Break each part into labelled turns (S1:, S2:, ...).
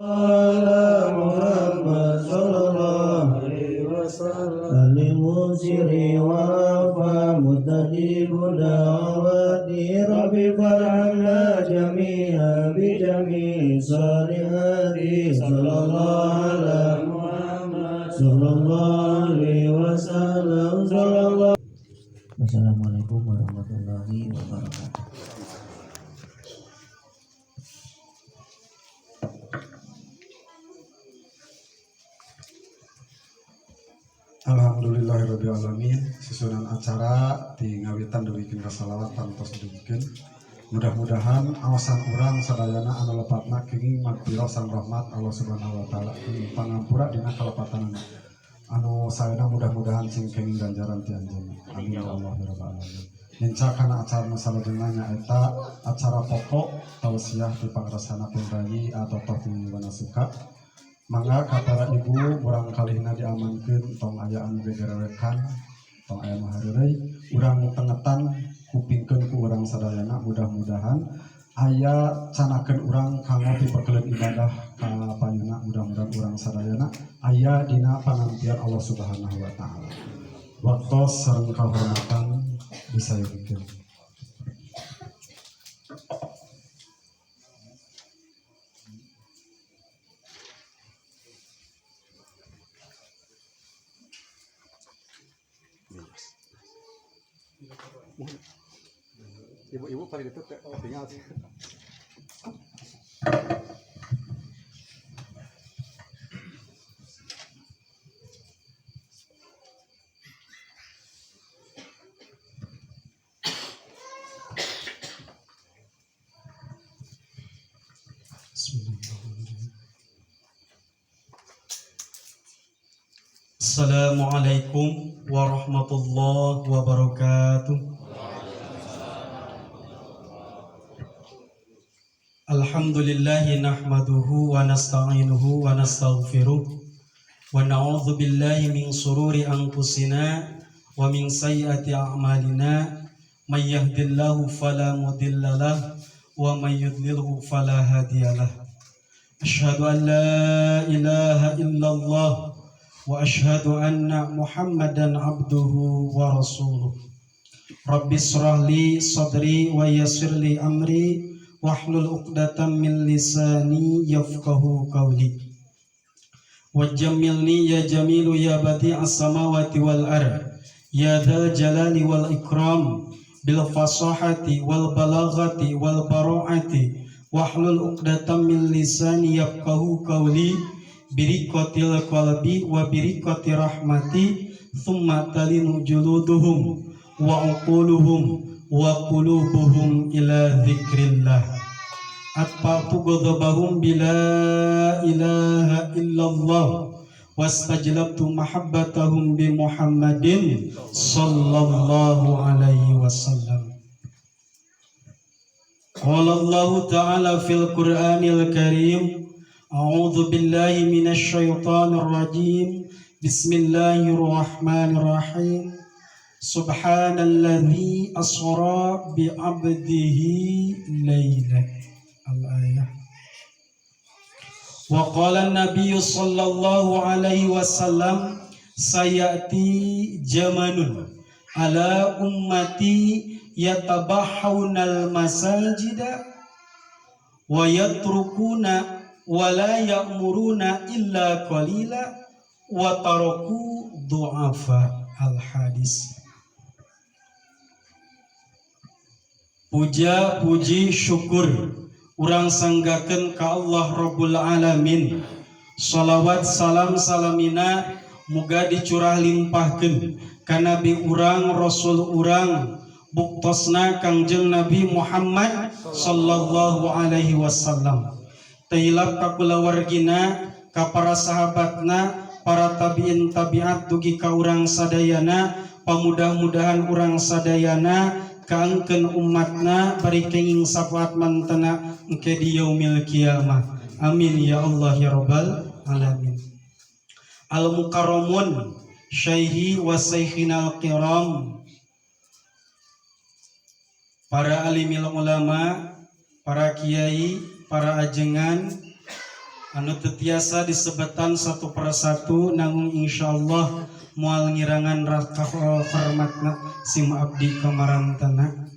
S1: على محمد صلى الله عليه وسلم لمنصر وأرفع مستجيب دعواتي ربي فارحمنا جميعا بجميع صالحات صلى الله على محمد صلى الله عليه وسلم صلى الله. Wassalamualaikum warahmatullahi wabarakatuh.
S2: Alhamdulillahirabbil alamin, susunan acara di ngawitan dugikeun ka salawat tangtos dugikeun. Mudah-mudahan awasan urang sadayana anu lepatna kenging magfirah sareng rahmat Allah Subhanahu wa taala, pangampura dina kalepatan anu saena, mudah-mudahan sing kenging ganjaran ti anjeunna. Amin ya Allah ya rabbal alamin. Nincak kana acara nu salajengna, nyaeta acara pokok tausiah di pangrasana pun rayi atau toh di Wanasuka. Mangga ka para ibu urang kalihna diamankeun, tong aya anu gegerewekan, tong aya nu hareureuy. Urang tengetan kupingkeun ku urang sadayana, mudah-mudahan aya canakeun urang kanggo pipekeleun ibadah ka payuna. Mudah-mudahan urang sadayana aya dina panampian Allah Subhanahu wa taala. Waktos sareng kahormatan disayogikeun.
S3: Ibu-ibu paling itu ketinggal sih.
S4: Bismillahirrahmanirrahim. Assalamualaikum warahmatullahi wabarakatuh. Alhamdulillahi nahmaduhu wa nasta'inuhu wa nastaghfiruh wa na'udzu billahi min sururi anfusina wa min sayyiati a'malina, may yahdihillahu fala mudhillalah wa may yudlilhu fala hadiyalah. Asyhadu an la ilaha illallah wa asyhadu anna Muhammadan abduhu wa rasuluh. Rabbi israh li sadri wa yassir li amri wahlul 'uqdatam min lisani yafqahu qawli. Wajammilni ya jamilu ya badi'as samawati wal ard ya dzal jalali wal ikram bil fasahati wal balaghati wal bara'ati wahlul 'uqdatam min lisani yafqahu qawli biriqatil qalbi wa biriqati rahmati, thumma talinu juluduhum wa uquluhum wa qulubuhum ila dzikrillah. Atfa'tu ghadabahum bila ilaha illallah wastajlabtu mahabbatahum bi Muhammadin sallallahu alaihi wasallam. Qala Allah Ta'ala fil Qur'anil Karim, a'udzu billahi minasy syaithanir rajim, bismillahirrahmanirrahim. Subhanalladzi asra bi 'abdihi laila. Al-ayah. Wa qala an-nabiy sallallahu alaihi wasallam, sayati jamanun ala ummati yatabahhaunal masajida wa yatrukuna wa la ya'muruna illa qalila wa taraku du'afa. Al hadis. Puja puji syukur urang sanggakeun ka Allah Rabbul Alamin. Salawat salam salamina muga dicurah limpahkeun ka nabi urang, rasul urang, buktosna Kangjeng Nabi Muhammad sallallahu alaihi wasallam. Teu hilap ka kulawargina, ka para sahabatna, para tabiin tabiat, dugi ka urang sadayana. Pamudah-mudahan urang sadayana kaangkeun umatna bari kenging syafaat mantena engke di yaumil kiamah. Amin ya Allah ya rabbal alamin. Al mukarramun syaihi wa syaikhinal kiram, para alimil ulama, para kiai, para ajengan, Anu teu tiasa disebetan satu persatu, nanging insyaallah moal ngirangan rasa hormatna sim abdi kamarantana.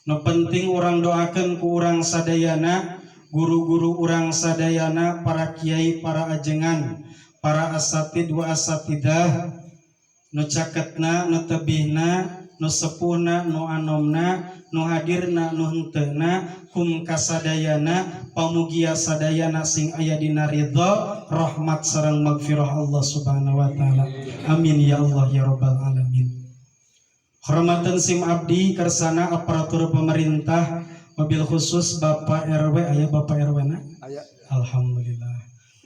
S4: Nu penting urang doakeun ku urang sadayana, guru-guru urang sadayana, para kiai, para ajengan, para asatid wa asatidah, nu caketna, nu tebihna, nu sepuhna, nu anomna, nu hadirna, nu henteuna, kum kasadayana, pamugia sadayana sing aya dina ridho, rahmat sareng magfirah Allah Subhanahu wa taala. Amin ya Allah ya rabbal alamin. Hormatan sim abdi kersana aparatur pemerintah, mobil khusus Bapak RW, aya Bapak RW na?
S3: Aya.
S4: Alhamdulillah.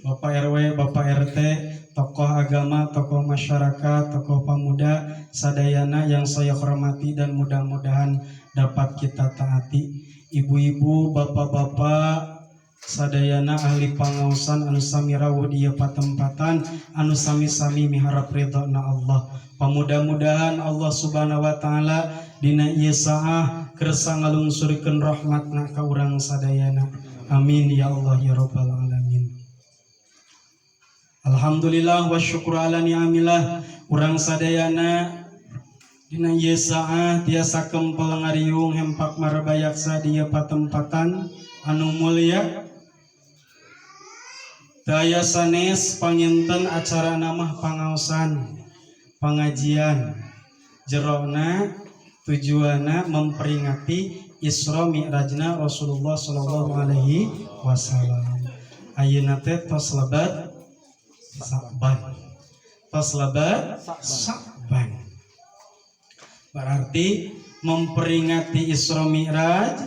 S4: Bapak RW, Bapak RT, tokoh agama, tokoh masyarakat, tokoh pemuda, sadayana yang saya hormati dan mudah-mudahan dapat kita taati. Ibu-ibu, bapak-bapak, sadayana ahli pangaosan anu sami rawuh di ieu patempatan, anu sami-sami miharap ridho na Allah. Pamudah-mudahan Allah Subhanahu wa taala dina ieu saah kersa ngalungsurkeun rahmatna ka urang sadayana. Amin ya Allah ya rabbal alamin. Alhamdulillah wa syukur ala ni'amillah, urang sadayana dina ieu saah tiasa kempel ngariung hempak marbayaksa di ieu patempatan anu mulia. Daya sanes panginten acara namah pangaosan, pengajian, jerona tujuana memperingati Isra Mi'rajna Rasulullah Shallallahu Alaihi Wasallam. Ayeuna teh tos lebat Sa'ban, tos lebat Sa'ban, berarti memperingati Isra Mi'raj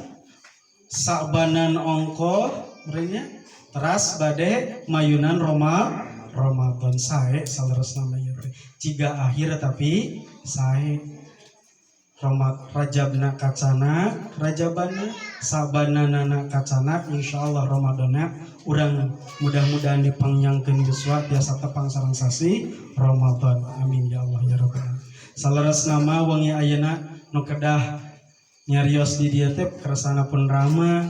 S4: Sa'banan ongko merenya teras bade mayunan Ramadan sae saleresna mah ieu teh ciga akhir, tapi sae Rajabna kacana, Rajabana, Sabanana kacana, insyaallah Ramadana urang mudah-mudahan dipangjangkeun yuswa tiasa tepang sareng sasi Ramadan. Amin ya Allah ya rabbal alamin. Saleresna mah wengi ayeuna nu kedah nyarios di dieu teh kersana pun rama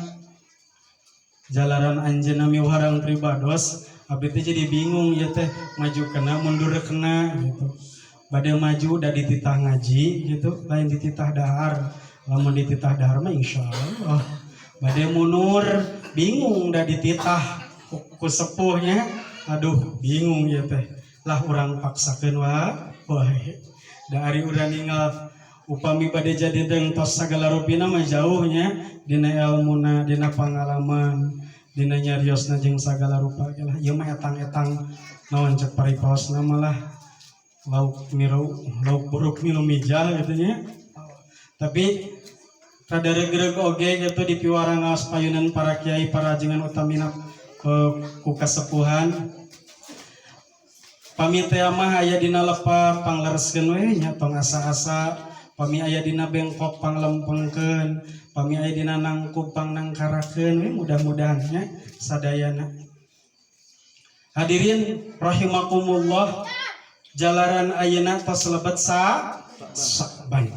S4: jalaran anjeunna miwarang pribados, abdi teh jadi bingung ya teh, maju kena mundur kena gitu. Bade maju da dititah ngaji gitu, lain dititah dahar. Lamun dititah dahar mah insyaallah. Bade mundur bingung da dititah ku sepuhnya, aduh bingung ya teh lah, urang paksakeun wae. Da ari urang ninggal upami bade jadi teh tos sagala rupina mah jauhnya dina ilmuna, dina pangalaman, dina nyariosna jeung sagala rupa lah. Ieu mah etang-etang naon cek paripaosna malah lauk miru lauk buruk milu mijah gitu nya. Tapi rada regreg oge gitu di piwarang ngaos payunan para kiai, para ajengan, utamina ku kasepuhan. Pami teh mah aya dina lepat panglereskeun we nya, tong asa-asa. Pami aya dina bengkok panglempengkeun, pami aya dina nangkub pangnangkarakeun we, mudah-mudahan nya sadayana. Hadirin rahimakumullah, jalaran ayeuna tos lebet sa Sa'ban,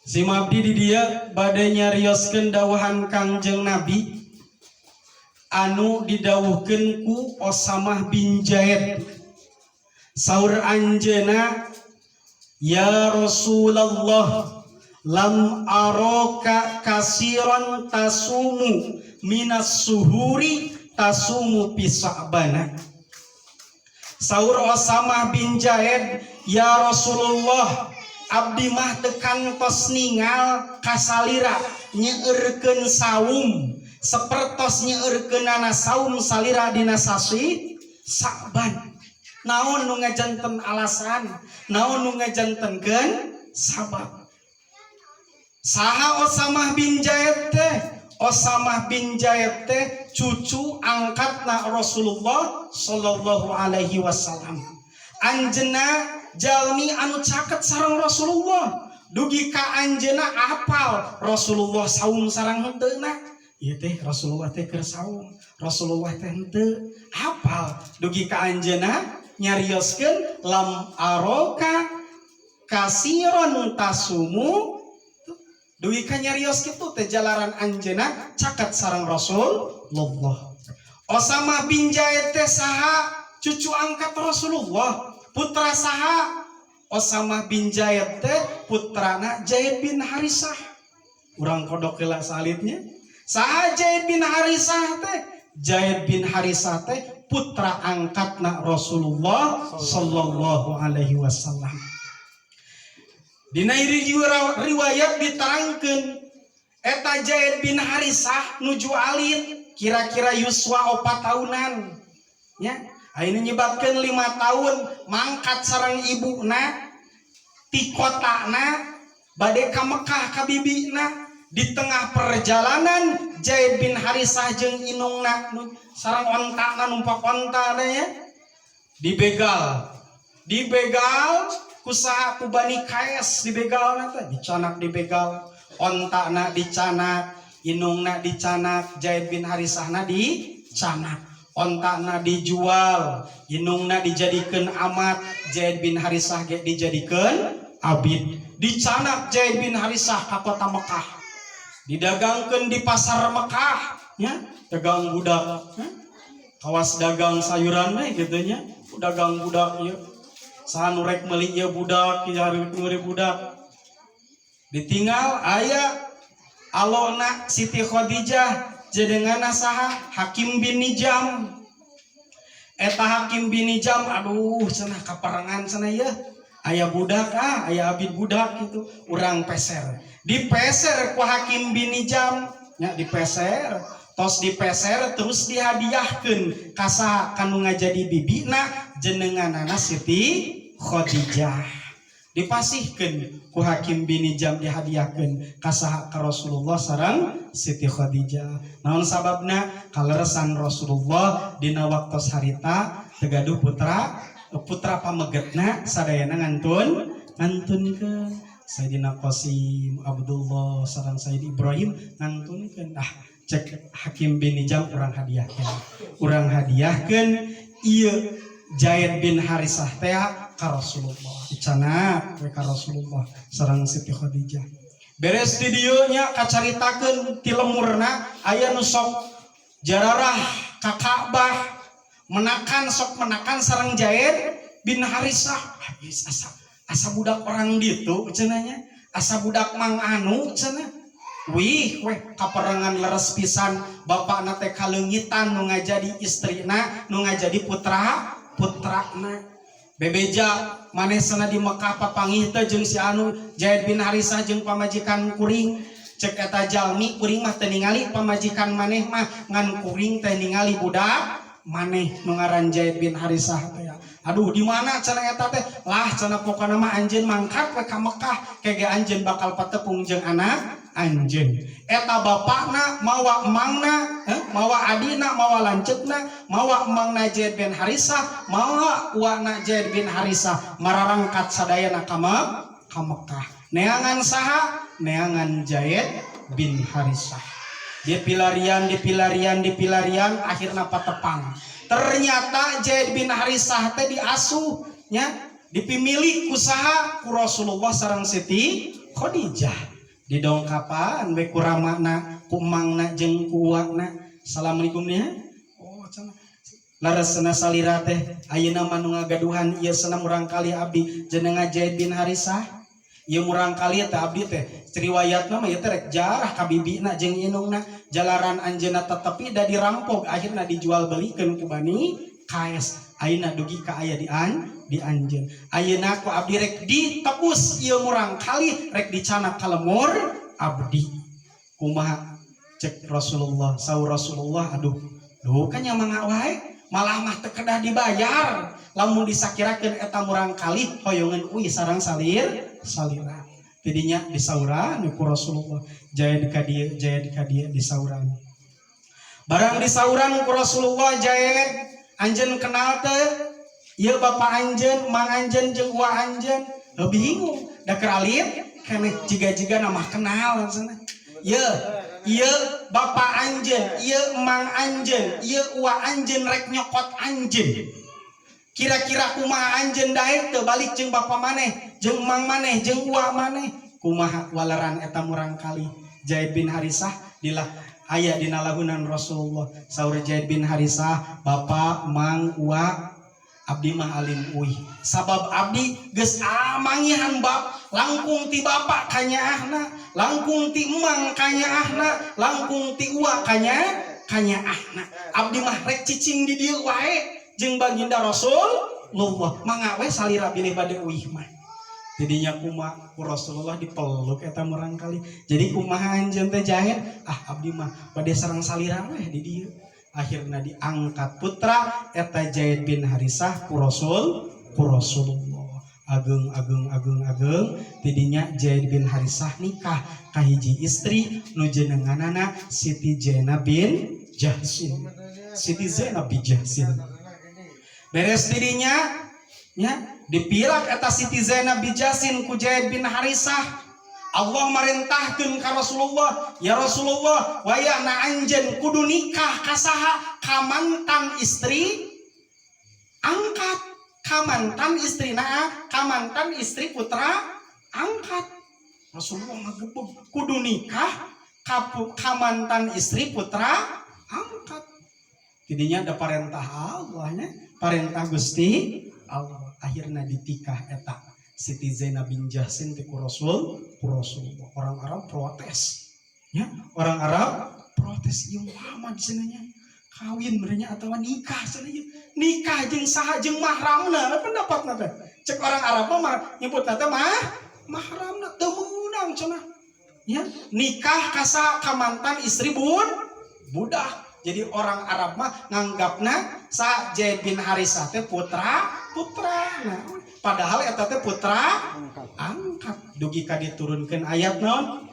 S4: sim abdi di dieu bade nyarioskeun dawuhan Kangjeng Nabi anu didawuhkeun ku Osamah bin Zaid. Saur anjeuna, "Ya Rasulullah, lam araka kasiran tasumu minas suhuri tasumu fi Sa'bana." Saur Osamah bin Zaid, "Ya Rasulullah, abdi mah teu kantos ningal kasalira nyeurkeun saum sapertos nyeurkeunana saum salira dina sasi Sa'ban." Naon nu ngajanten alasan, naon nu ngajantenkeun sabab? Saha Osamah bin Zaid teh? Osamah bin Zaid teh cucu angkatna Rasulullah Sallallahu Alaihi Wasallam. Anjeuna jalmi anu caket sareng Rasulullah, dugi ka anjeuna apal Rasulullah saum sareng henteuna. Ieu teh Rasulullah teh keur saum, Rasulullah teh henteu, apal dugi ka anjeuna nyarioskeun, "Lam aroka kasiron tasumu." Dugi ka nyarios kitu teh jalaran anjeuna caket sareng Rasulullah. Osama bin Zaid teh saha? Cucu angkat Rasulullah. Putra saha? Osama bin Zaid teh putrana Zaid bin Harisah. Urang kodok heula salitnya. Saha Zaid bin Harisah teh? Zaid bin Harisah teh putra angkatna Rasulullah sallallahu alaihi wasallam. Dina riwayat diterangkeun eta Zaid bin Harisah nuju alit, kira-kira yuswa 4 tahunan ya. Ayeuna nyebatkeun 5 tahun, mangkat sareng ibuna ti kotana bade ka Mekah ka bibina. Di tengah perjalanan Zaid bin Harisah jeung inungna sareng ontana, numpak onta ya, dibegal. Dibegal ku saha? Ku Bani Kaes. Dibegal teh, dicanak, dibegal ontana, dicanak inungna, dicanak Zaid bin Harisahna, dicanak ontana, dijual inungna, dijadikan amat, Zaid bin Harisah ge dijadikan abid. Dicanak Zaid bin Harisah ke kota Mekah, didagangkan di pasar Mekah ya, dagang budak ya. Kawas dagang sayuran we gitu nya, dagang budak ya. Saha nu rek meuli ieu budak ya, meuli budak? Ditinggal aya alona Siti Khadijah, jenengana saha? Hakim bin Nijam. Eta Hakim bin Nijam, aduh cenah, kaparengan cenah ya, aya budak, ah, aya abid budak gitu, urang peser. Dipeser ku Hakim bin Nijam ya, dipeser. Tos dipeser, terus dihadiahkeun ka saha? Kanu ngajadi bibina, jenenganana Siti Khadijah. Dipasihkeun ku Hakim bin Nijam, dihadiahkeun ka saha? Ka Rasulullah sareng Siti Khadijah. Naon sababna? Kaleresan Rasulullah dina waktos harita teu gaduh putra. Putra pamegetna sadayana ngantunkeun. Sayyidina Qasim, Abdullah sareng Sayyid Ibrahim ngantunkeun. Ah, cek Hakim bin Nijam, urang hadiahkeun, urang hadiahkeun ieu Zaid bin Harisah teh ka Rasulullah. Dicanak we ka Rasulullah sareng Siti Khadijah. Beres di dieu nya, kacaritakeun ti lemurna aya nu sok jararah ka Ka'bah, menakan, sok menakan sareng Zaid bin Harisah. Habis asa asa budak orang ditu cenah nya, asa budak mang anu cenah. Wih weh, kaperengan leres pisan bapakna teh kaleungitan nu ngajadi istrina, nu ngajadi putra putrana. Bebeja maneh sana di Mekah, papanggih teh jeung si anu Zaid bin Harisah jeung pamajikan kuring? Cek eta jalmi, kuring mah teu ningali pamajikan maneh mah, ngan kuring teh ningali budak maneh nu ngaran Zaid bin Harisah teh. Aduh, di mana cenah eta teh? Lah cenah, pokona mah anjeun mangkat we ka Mekah, kege anjeun bakal patepung jeung anak anjeun. Eta bapakna mawa emangna, mawa adina, mawa lanceukna, mawa emangna Zaid bin Harisah, mawa uana Zaid bin Harisah, mararangkat sadayana ka Mekah. Neangan saha? Neangan Zaid bin Harisah. Dia pilarian, dipilarian, dipilarian, akhirnya patepang. Ternyata Zaid bin Harisah teh diasuh nya, dipimilik ku saha? Ku Rasulullah sareng Siti Khadijah. Didongkapan we ku ramana, ku emangna jeung ku uakna. Assalamualaikum nya. Oh cenah, leresna salira teh ayeuna mah nu ngagaduhan ieu cenah murangkalih abdi jenengan Zaid bin Harisah. Ieu murangkalih teh abdi teh, riwayatna mah ieu teh rek jarah ka bibina jeung indungna, jalaran anjeunna tetepi da dirampok, akhirna dijual belikeun ku Bani Kaes. Ayeuna dugi ka aya di anjeun. Ayeuna ku abdi rek ditebus ieu murangkalih, rek dicanak ka lemur abdi, kumaha? Cek Rasulullah, saur Rasulullah, aduh duh kan mangga wae, malah mah teu kedah dibayar lamun disakirakeun eta murangkalih hoyongeun uih sareng salira. Tidinya disauran ku Rasulullah, Zaid ka dieu, Zaid ka dieu, disauran. Barang disauran ku Rasulullah, Zaid, anjeun kenal teu ieu bapak anjeun, mang anjeun jeung uwa anjeun? Heuh, bingung da keur alit keneh, jiga-jiga nama kenal cenah. Ieu ieu bapak anjeun, ieu mang anjeun, ieu uwa anjeun rek nyokot anjeun. Kira-kira kumaha anjeun, daek teu balik jeung bapak maneh, jeung mang maneh, jeung uwa maneh, kumaha? Waleran eta murangkalih Zaid bin Harisah dilah. Aya dina lahunan Rasulullah. Saur Zaid bin Harisah, "Bapak, Mang, Uwa, abdi mah alim uih, sabab abdi geus amangihan bab langkung ti bapak kanyaahna, langkung ti emang kanyaahna, langkung ti uwa kanyaahna. Abdi mah rek cicing di dieu wae jeung baginda Rasulullah. Mangga we salira bilih bade uih mah." Jadinya kuma ku Rasulullah dipeluk eta murang kali. "Jadi kumaha anjeun teh, Zaid?" "Ah, abdi mah bade sareng salira we di dieu." Akhirnya diangkat putra eta Zaid bin Harisah ku Rasulullah. Ageng, ageng, ageng, ageng. Tidinya Zaid bin Harisah nikah ka hiji istri nu jenenganana Siti Zainab bin Jahsin. Siti Zainab bin Jahsin. Beres tidinya nya, dipirak eta Siti Zainab bin Jahsin ku Zaid bin Harisah. Allah merintahkeun ka Rasulullah, "Ya Rasulullah, wayahna anjeun kudu nikah ka saha? Ka mantan istri angkat, ka mantan istri, nah, ka mantan istri putra angkat." Rasulullah ngagebeg, kudu nikah ka mantan istri putra angkat. Tidinya ada parentah Allah nya, parentah Gusti Allah. Akhirnya ditikah eta Siti Zainab bin Jahsin ti ku Rasulullah. Orang Arab protes ya, orang Arab protes. "Ieu Muhammad cenah kawin merenya atau nikah cenah, nikah jeung saha? Jeung mahramna." Pendapatna teh, cek orang Arab mah nyebutna teh mah mahramna. "Teu meunang," cenah ya, nikah ka saha? Ka mantan istri budak. Jadi orang Arab mah nganggapna sa Zaid bin Harisah teh putra putra. Nah, padahal eta teh putra angkat. Dugi ka diturunkeun ayat naon?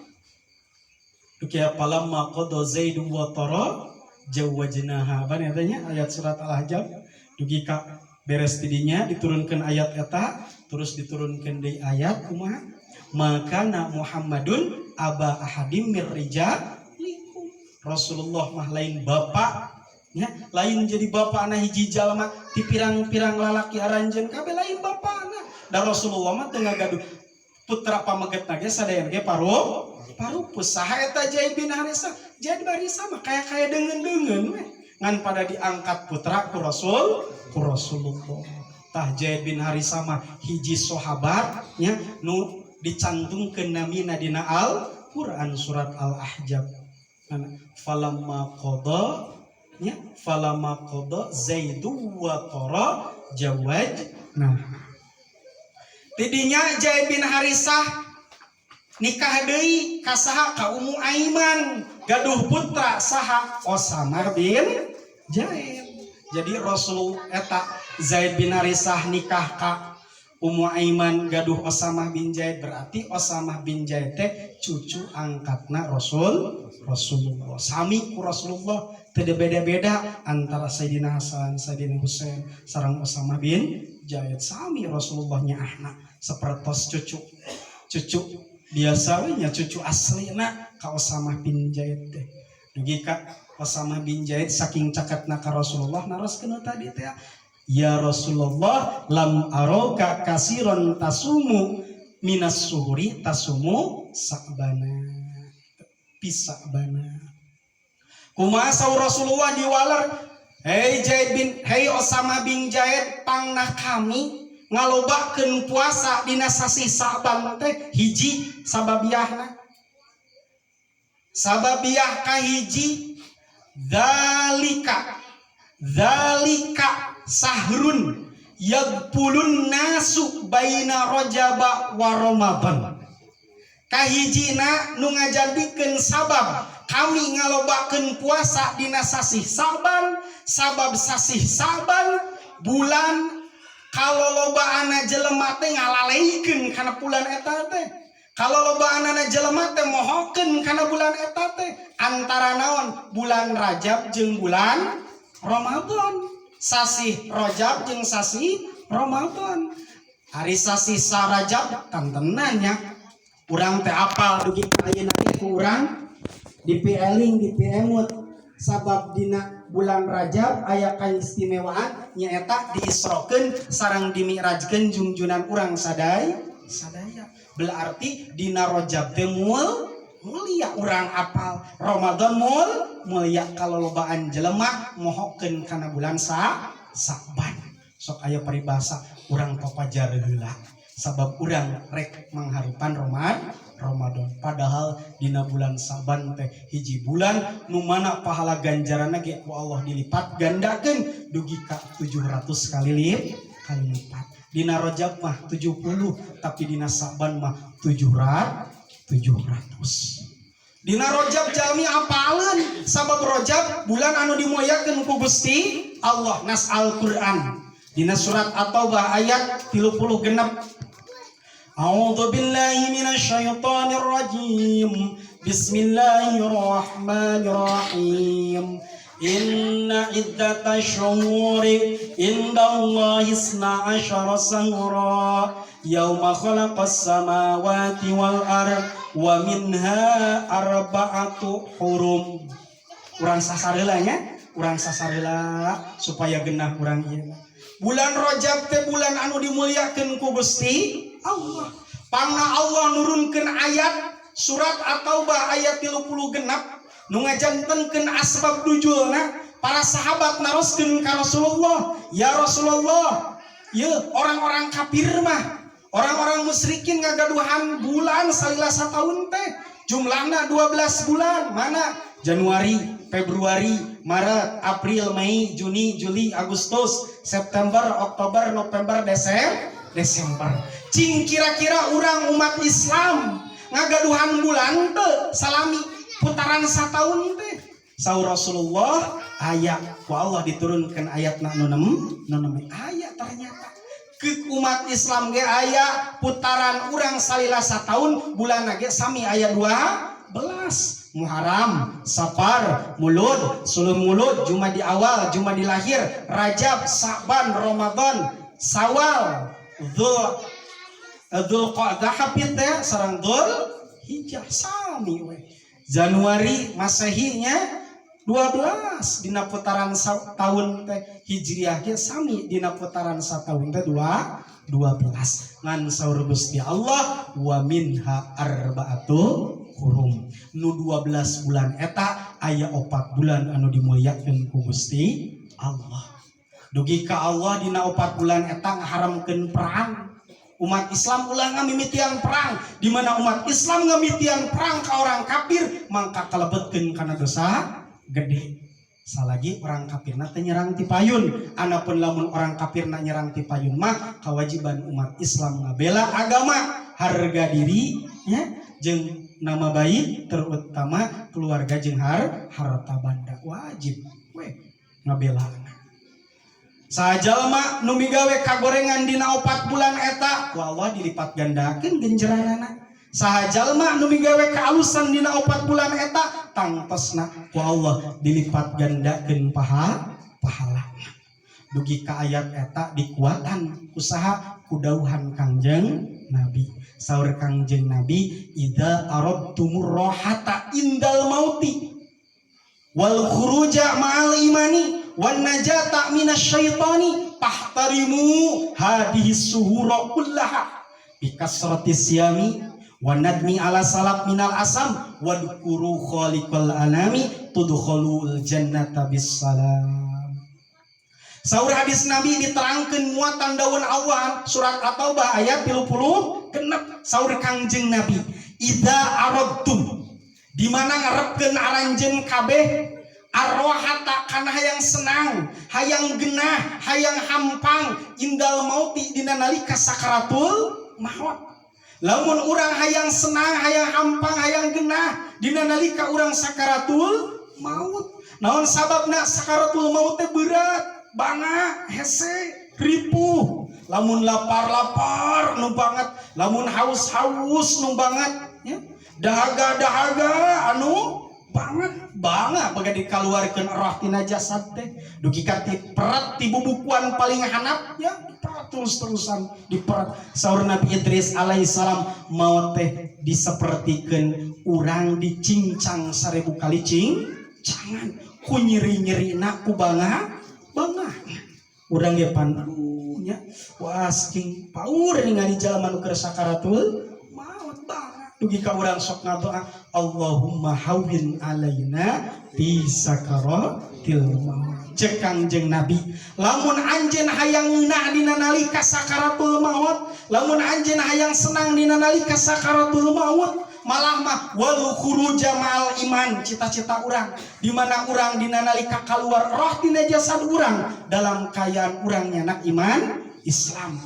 S4: Dugi falamma qada Zaidu watara zawwajnaha. Ban eta nya ayat surat Al-Ahzab. Dugi ka beres tidinya diturunkan ayat eta, terus diturunkan di ayat kumaha? Makana Muhammadun aba ahadim mir rijalikum. Rasulullah mah lain bapak ya, lain jadi bapak anak hiji jalma ti pirang-pirang lalaki aranjeun kabeh, lain bapak anak. Dan Rasulullah mah teu ngagaduh putra pamegetna ge, sadayana ge parupus. Saha eta Zaid bin Harisah? Zaid bin Harisah mah kaya-kaya deungeun-deungeun we, ngan pada diangkat putra ku Rasulullah. Tah, Zaid bin Harisah mah hiji sahabat nya nu dicantumkeun namina dina Al-Qur'an surat Al-Ahzab. Falamma qada nya, falamma qada Zaidu watara zawaj. Nah, tidinya Zaid bin Harisah nikah deui ka saha? Ka Ummu Aiman. Gaduh putra saha? Osama bin Zaid. Jadi Rasul eta Zaid bin Harisah nikah ka Ummu Aiman, gaduh Osama bin Zaid, berarti Osama bin Zaid teh cucu angkatna Rasulullah. Sami ku Rasulullah, tidak beda-beda antara Sayyidina Hasan, Sayyidina Husain sareng Osama bin Zaid. Sami Rasulullah nyaahna sapertos cucu cucu biasa we nya, cucu aslina ka Osama bin Zaid teh. Dugi ka Osama bin Zaid saking cakatna ka Rasulullah, naroskeun tadi teh, "Ya Rasulullah, lam araka kasiron tasumu minas suhuri tasumu sa'bana pisa'bana." Kumaha saur Rasulullah diwaler? "Hei Zaid bin, hei Osama bin Zaid, pangna kami ngalobakeun puasa dina sasih Sa'ban teh hiji sababiahna. Sababiah kahiji, dzalika dzalika sahrun yagfulun nasu baina rajaba wa ramadan." Kahijina nu ngajadikeun sabab kami ngalobakeun puasa dina sasih Saban, sabab sasih Saban bulan kalau lobaana jelema teh ngalaleikeun kana bulan eta teh, kalau lobaanana jelema teh mohokeun kana bulan eta teh, antara naon? Bulan Rajab jeung bulan Ramadan, sasih Rajab jeung sasih Ramadan. Hari sasih Rajab kantenannya urang teh apal dugi ka ayeuna ge ku urang dipieling, dipiemut, sabab dina bulan Rajab aya kaistimewaan, nyaeta diisrokeun sareng dimi'rajkeun jungjunan urang sadaya. Berarti dina Rajab teh Mulia urang apal Ramadan mulia kalolobaan jelema mohokeun kana bulan Sa'ban. Sok aya paribasa urang papajar heula sabab urang rek mangharupan Ramadan, padahal dina bulan Sa'ban teh hiji bulan nu mana pahala ganjaranna ge ku Allah dilipat gandakeun dugi ka 700 kali lipat. Dina Rajab mah 70, tapi dina Sa'ban mah 700 700. Dina Rajab jalmi apaleun, sabab Rajab bulan anu dimuliakeun ku Gusti Allah. Nas Al-Qur'an dina surat At-Taubah ayat 36. أعوذ بالله من الشيطان الرجيم، بسم الله الرحمن الرحيم. إن عدة الشهور عند الله 12 شهرا يوم خلق السماوات والأرض ومنها أربعة حرم. Urang sasar heula nya, urang sasar heula supaya genah urang ieu. Bulan Rajab teh bulan anu dimuliakeun ku Gusti Allah. Pangna Allah nurunkeun ayat surat At-Taubah ayat 36 nu ngajantenkeun asbab nuzulna. Para sahabat naroskeun ka Rasulullah, "Ya Rasulullah, ye orang-orang kafir mah, orang-orang musyrikin ngagaduhan bulan salila sataun teh jumlahna 12 bulan, mana Januari, Februari, Maret, April, Mei, Juni, Juli, Agustus, September, Oktober, November, Desember. Cing kira-kira orang umat Islam ngagaduhan bulan teu salami putaran sataun teh?" Saur Rasulullah, aya. Ku Allah diturunkan ayat nu nem aya. Ternyata ke umat Islam ge aya putaran urang salila sataun, bulan ge sami aya 12: Muharram, Safar, Mulud, Suluk Mulud, Jumadi awal, Jumadi akhir, Rajab, Sa'ban, Ramadan, Sawal, Dzul Qa'dah hapit teh sareng Dzul Hijjah sami we. Januari Masehinya 12 dina putaran tahun teh. Hijriah ge sami dina putaran sataun teh 2 12. Ngan saur Gusti Allah, wa minha arbaatu hurum, nu 12 bulan eta aya 4 bulan anu dimuliakeun ku Gusti Allah, dugi ka Allah dina 4 bulan eta ngaharamkeun perang. Umat Islam ulah ngamimitian perang. Di mana umat Islam ngamimitian perang ke orang kafir, mangka kalebetkeun kana dosa gede, salagi orang kafir teh nyerang ti payun. Anapun lamun orang kafir na nyerang ti payun mah kewajiban umat Islam ngabela agama, harga diri ya, jeung nama baik, terutama keluarga jeung harta banda, wajib we ngabela. Sajalma nu migawe kagorengan dina 4 bulan eta ku Allah dilipat gandakeun ganjaranana. Saha jalma nu migawe kaalusan dina 4 bulan eta, tangtosna ku Allah dilipat gandakeun pahala. Dugi ka ayat eta dikuatan usaha kudauhan Kangjeng Nabi. Saur Kangjeng Nabi, idza aradtumur rohata indal mauti wal khuruja ma'al imani wan najata minasyaitani fahtarimu hadihi suhura kullaha bikasrati siyami wan nadmi ala salaf minal asam wadhkuru khaliqal anami tudkhulul jannata bissalam. Saur hadis Nabi diterangkan muatan dawuh Allah surat At-Taubah ayat 36. Saur Kangjeng Nabi, idza aradtum, di mana ngarepkeun aranjeun kabeh, arrohata kana hayang senang, hayang genah, hayang hampang, indal mauti dina nalika sakaratul maut. Lamun urang hayang senang, hayang hampang, hayang genah dina nalika urang sakaratul maut, naon sababna? Sakaratul maut teh berat, banga, hese, ripuh. Lamun lapar-lapar nu banget, lamun haus-haus nu banget ya, dahaga-dahaga anu banget banget, bagai dikeluarkan roh tina jasad teh dugi ka diperet ti bubukuan paling handap ya, diperet terus-terusan diperet. Saur Nabi Idris alaihissalam, maut teh disepertikeun urang dicincang 1000 kali cincangan, ku nyeri-nyerina, ku banga banga. Urang ge pan aduh nya, wah, saking paur ningali jalma nu keur sakaratul maut, banga. Dugi ka urang sok ngadoa, Allahumma hawwin alaina fi sakaratil maut. Cek Kangjeng Nabi, lamun anjeun hayang ngeunah dina nalika sakaratul maut, lamun anjeun hayang senang dina nalika sakaratul maut, malah mah wal khuruja ma'al iman, cita-cita urang di mana urang dina nalika kaluar roh tina jasad urang dalam kayaan urang nyanak iman Islam,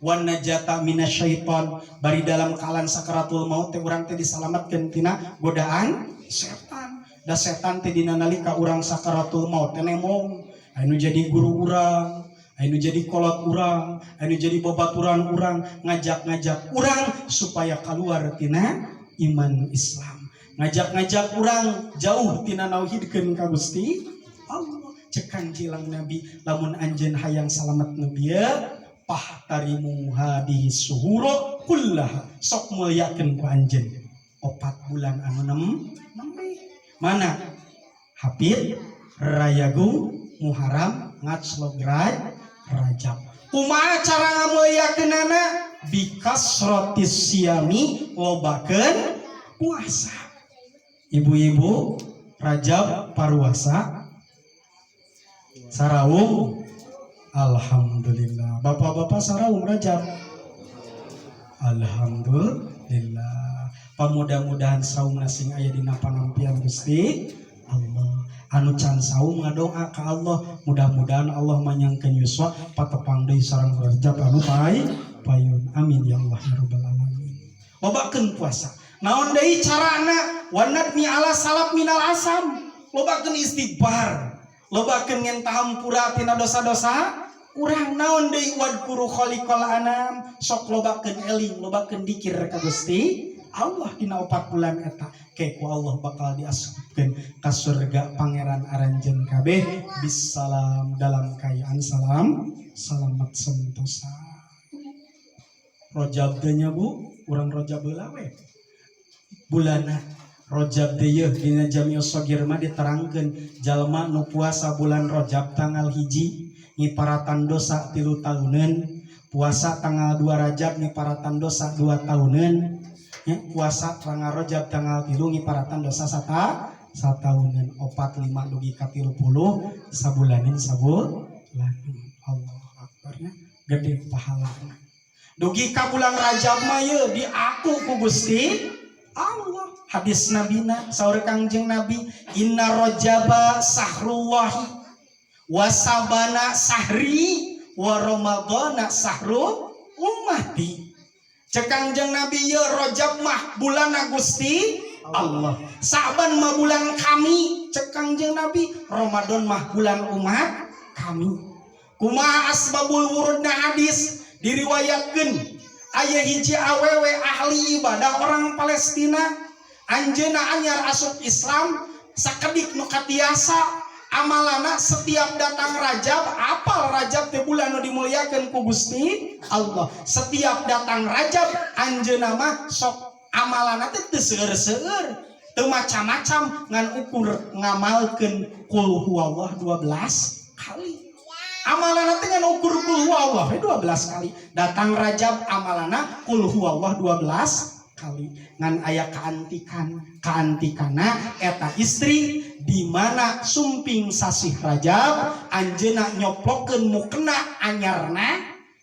S4: wan najata minasyaiton, bari dalam keadaan sakaratul maut teh urang teh disalamatkeun tina godaan setan. Da setan teh dina nalika urang sakaratul maut teh nemong anu jadi guru urang, anu jadi kolot urang, anu jadi babaturan urang, ngajak-ngajak urang supaya keluar tina iman Islam, ngajak-ngajak urang jauh tina nauhidkeun ka Gusti Allah. Cek Kangjeng Nabi, lamun anjeun hayang salamet nu bieu, fahtarimu hadhihi syuhura kullaha, sok mulyakeun ku anjeun 4 bulan anu nembe mana Hapit, Rayagung, Muharram, Ngaclog, Rajab. Kumaha cara ngamulyakeunana? Bikasrotis siyami, lobakeun puasa. Ibu-ibu, Rajab paruasa saraum? Alhamdulillah. Bapak-bapak saraum Rajab? Alhamdulillah. Pamudah-mudahan saum sing aya dina panampian Gusti Allah. Anu can saum ngadoa ka Allah, mudah-mudahan Allah manyangkeun yuswa patepang deui sareng Rajab anu payun. Amin ya Allah ya rabbal alamin. Lobakeun puasa. Naon deui carana? Wanadmi ala salaf minal asam. Lobakeun istighfar. Lobakeun ngenta hampura tina dosa-dosa urang. Naon deui? Wadkuru khaliqal anam, sok lobakeun eling, lobakeun dikir ka Gusti Allah dina 4 bulan eta. Ke ku Allah bakal diasupkeun ka surga Pangeran aranjeun kabeh bisalam, dalam kayaan salam, selamat sentosa. Rojab teh nya, Bu, urang rojab heula we bulana. Rojab teh yeuh, dina Jami'us Shogir mah diterangkeun, jalma nu puasa bulan Rojab tanggal 1 ngiparatan dosa 3 tahunan, puasa tanggal 2 Rajab ngiparatan dosa 2 tahunan ya, puasa tanggal Rojab tanggal 3 ngiparatan dosa satahunan, 4, 5 dugi ka 30 sabulanin sabulanan. Allah akbarnya, gede pahalana. Dugi ka bulan Rajab mah ye diaku ku Gusti Allah. Hadis nabina, saur Kangjeng Nabi, inna rajaba sahrullahi wa sabana sahri wa ramadhana sahru ummati. Cek Kangjeng Nabi ye, Rajab mah bulan Gusti Allah, Sa'ban mah bulan kami, cek Kangjeng Nabi, Ramadan mah bulan umat kami. Kumaha asbabul wurudna hadis? Diriwayatkeun aya hiji awewe ahli ibadah orang Palestina. Anjeunna anyar asup Islam, sakedik nu katiasa amalana setiap datang Rajab, apal Rajab teh bulan nu dimuliakeun ku Gusti Allah. Setiap datang Rajab anjeunna mah sok amalana teh teu seueur-seueur, teu macam-macam, ngan ukur ngamalkeun qul huwallah 12 kali. Amalana teh ngan ukur qul huwallah 12 kali. Datang Rajab amalana qul huwallah 12 kali. Ngan aya kaantikan. Kaantikana eta istri di mana sumping sasih Rajab anjeunna nyoplokeun mukena anyarna,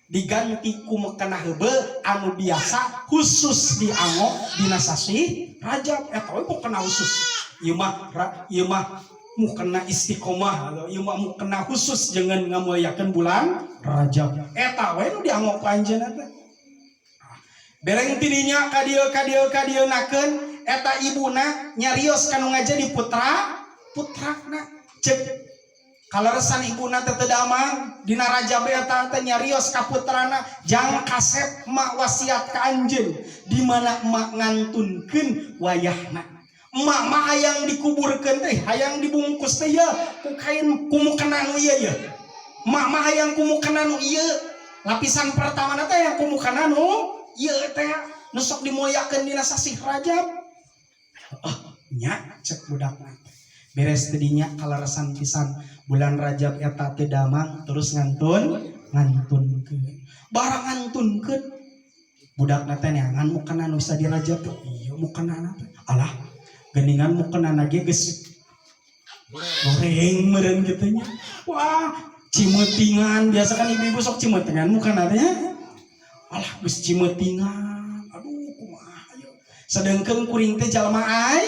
S4: diganti ku mukena heubeul anu biasa khusus dianggo dina sasih Rajab. Eta we mukena khusus ieu mah, ieu mah mukena istiqomah, ieu mah mukena khusus jangan ngamuliakeun bulan Rajab. Eta we nu dianggo ku anjeunna teh. Bereng tidinya ka dieu, ka dieu, ka dieu nakeun, eta ibuna nyarios kanu ngajadi putra putrana. Cek kaleresan ibuna teh teu damang dina Rajab eta teh, nyarios ka putrana, jang kasep, mak wasiat ka anjeun, di mana emak ngantunkeun wayahna, emak mah hayang dikuburkeun teh, hayang dibungkus teh ya ku kain, ku mukena nu ieu ya. Emak mah hayang ku mukena nu ieu, lapisan pertama teh yang ku mukena nu ieu teh nu sok dimuliakeun dina sasih Rajab. Oh nya, cek budakna. Beres tidinya, kaleresan pisan bulan Rajab eta teh damang, terus ngantunkeun. Barang ngantunkeun, budakna teh neangan mukena nu bisa di Rajab tuh. Ieu Mukenana teh alah geningan mukenana ge geus goreng meureun kitu nya. Wah, cimeutingan, biasa kan ibu-ibu sok cimeutingan mukena teh nya. Alah, geus cimeutingan, aduh, kumaha ieu? Sedengkeun kuring teh jalma ai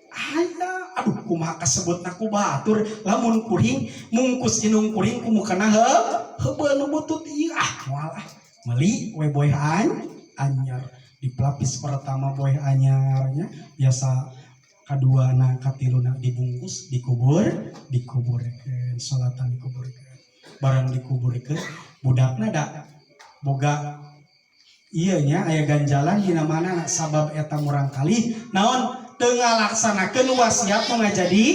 S4: aya, aduh, kumaha kasebutna ku batur lamun kuring mungkus indung kuring ku mukena heubeul nu butut ieu? Ah, moal ah, meuli we boeh anyar. Dipelapis pertama boeh anyarnya biasa, kadua na, katiluna dibungkus, dikubur, dikuburkeun, salatan dikuburkeun. Barang dikuburkeun, budakna da boga iya nya, aya ganjalan dina mana sabab eta murangkalih naon teu ngalaksanakeun wasiat nu ngajadi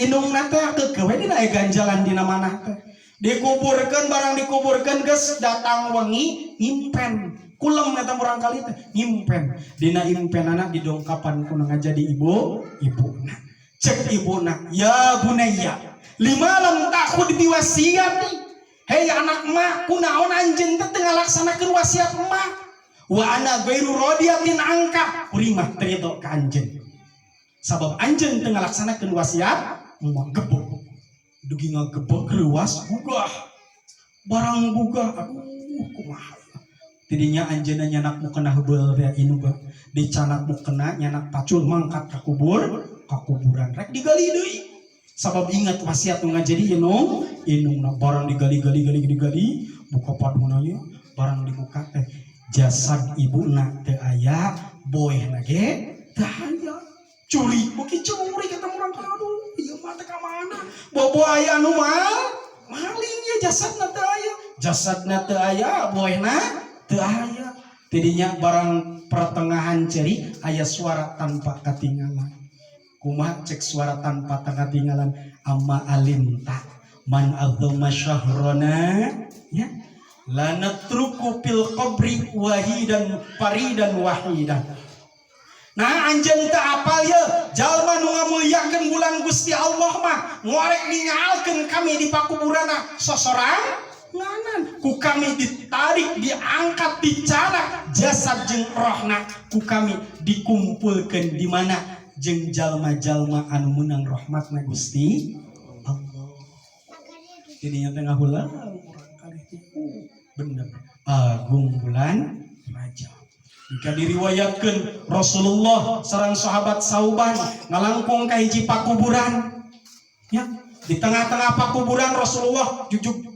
S4: indungna teh, keukeuh we dina aya ganjalan dina mana teh. Dikuburkeun, barang dikuburkeun geus datang wengi ngimpen kulem eta murangkalih teh, ngimpen dina impenana didongkapan ku nu ngajadi ibu ibuna. Cek ibuna, "Ya bunayya, lima lam ta'khud biwasiyati?" Hei anak emak, kunaon anjeun teh teu ngalaksanakeun wasiat emak? "Wa ana ghairu radiyatin anka." Kuring mah teu ridho ka anjeun sabab anjeun teu ngalaksanakeun wasiat emak. Gebok dugi ngagebok reuas gugah. Barang gugah, aduh, kumaha tidinya anjeunna nyanak mukena heubeul teh inu dicanak mukena, nyanak pacul, mangkat ka kubur, ka kuburan rek digali deui sabab ingat wasiat nu ngajadi indung indungna. Barang digali gali gali digali, buka paduna nya. Barang dibuka teh jasad ibuna teu aya, boehna ge teu aya. Curi, beuki curi kata urang, aduh, ieu mah teh ka mana? Bobo aya anu mah maling ya, jasadna teu aya, jasadna teu aya, boehna teu aya. Tidinya barang pertengahan ceri aya suara tanpa katinggalan. Kumaha cek suara tanpa katinggalan? "Amma alimta man adzama syahrona ya lanatruku fil qabri wahidan faridan wahidan." Nah, anjeun teu apal ye jalma nu ngamulyakeun bulan Gusti Allah mah ngorek ninggalkeun kami di pakuburanna sosorang nganan, ku kami ditarik, diangkat, dicanak jasad jeung rohna, ku kami dikumpulkeun di mana jeung jalma-jalma anu meunang rahmatna Gusti Allah. Jadinya tengah bulan urang kali bener agung bulan Rajab. Jika diriwayatkan Rasulullah sareng sahabat Sauban ngalangkung ka hiji pakuburan ya, di tengah-tengah pakuburan Rasulullah jujuk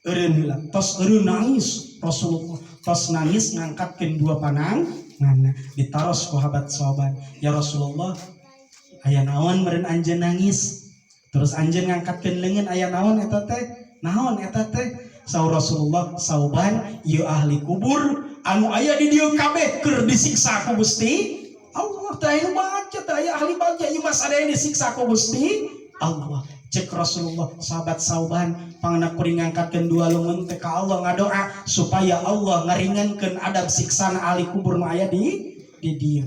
S4: eureun heula, tos eureun nangis. Rasulullah tos nangis, ngangkatkeun dua panang ngana, ditaros ku sahabat Sauban, "Ya Rasulullah, aya naon meureun anjeun nangis, terus anjeun ngangkatkeun leungeun? Aya naon eta teh? Naon eta teh?" Saur Rasulullah, "Sauban, ieu ahli kubur anu aya di dieu kabeh keur disiksa ku Gusti Allah. Teh aya nu baca teh, aya ahli baca, ieu mah sadaya disiksa ku Gusti Allah." Cek Rasulullah, "Sahabat Sauban, pangna kuring ngangkatkeun dua leungeun teh ka Allah, ngadoa supaya Allah ngaringankeun adab siksana ahli kubur nu aya di dieu."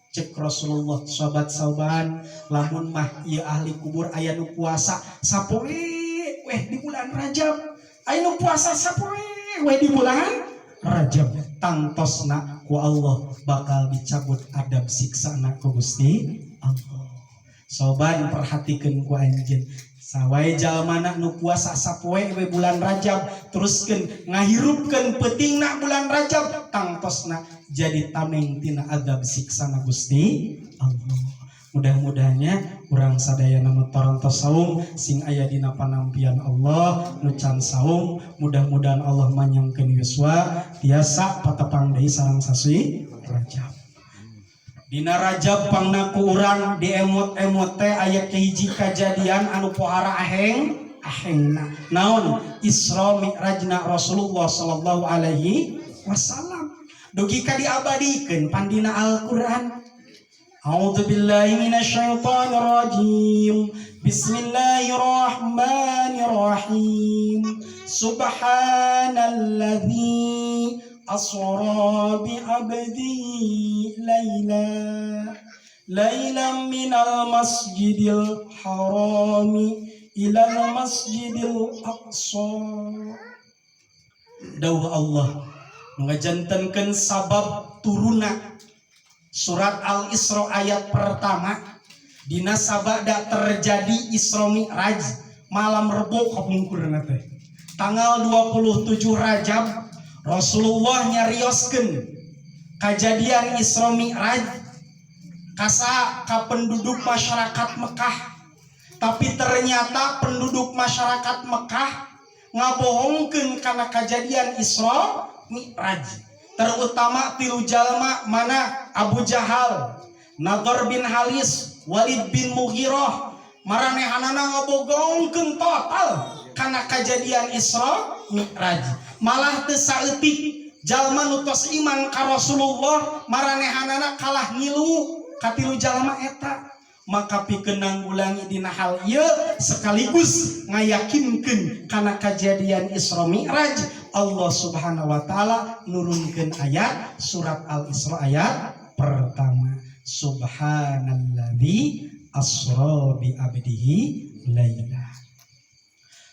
S4: Cek Rasulullah, "Sahabat Sauban, lamun mah ieu ahli kubur aya nu puasa sapoe weh di bulan Rajab, aya nu puasa sapoe weh di bulan Rajab, tangtosna ku Allah bakal dicabut adab siksana ku Gusti Allah." Soban, perhatikeun ku anjeun, sawae jalmana nu puasa sapoe we bulan Rajab, teruskeun ngahirupkeun peutingna bulan Rajab, tangtosna jadi tameng tina adab siksana Gusti Allah. Mudah-mudahannya urang sadaya nu torontos saum sing aya dina panampian Allah. Nu can saum, mudah-mudahan Allah manjangkeun yuswa tiasa patepang deui sareng sasi Rajab. Dina Rajab pangna ku urang di emot-emot teh aya kahiji kajadian anu pohara aheng ahengna. Naon? Isra Mi'rajna Rasulullah sallallahu alaihi wasallam dugi ka diabadikeun pandina Al-Qur'an. A'udzu billahi minasyaitonir rajim. Bismillahirrahmanirrahim. Subhanalladzi asra bi 'abdihi laila lailan minal masjidil harami ilal masjidil aqsa. Dawuh Allah nu ngajantenkeun sabab turuna. Surat Al-Isra ayat pertama dina sabada terjadi Isra Mi'raj malam Rebo kapungkurna teh. Tanggal 27 Rajab Rasulullah nyarioskeun kejadian Isra Mi'raj kasa ka penduduk masyarakat Mekah. Tapi ternyata penduduk masyarakat Mekah ngabohongkeun kana kejadian Isra Mi'raj. Terutama tilu jalma mana Abu Jahal, Nadhr bin Haris, Walid bin Mughirah, maranehanana ngabogongkeun total kana kejadian Isra Mi'raj. Malah teu saeutik jalma nu tos iman ka Rasulullah maranehanana kalah ngilu ka tilu jalma eta. Maka pikeun nanggulangi dina hal ieu sekaligus ngayakinkeun kana kejadian Isra Mi'raj, Allah Subhanahu wa taala nurunkeun ayat surat Al-Isra ayat pertama. Subhanalladzi asra bi abdihi laila.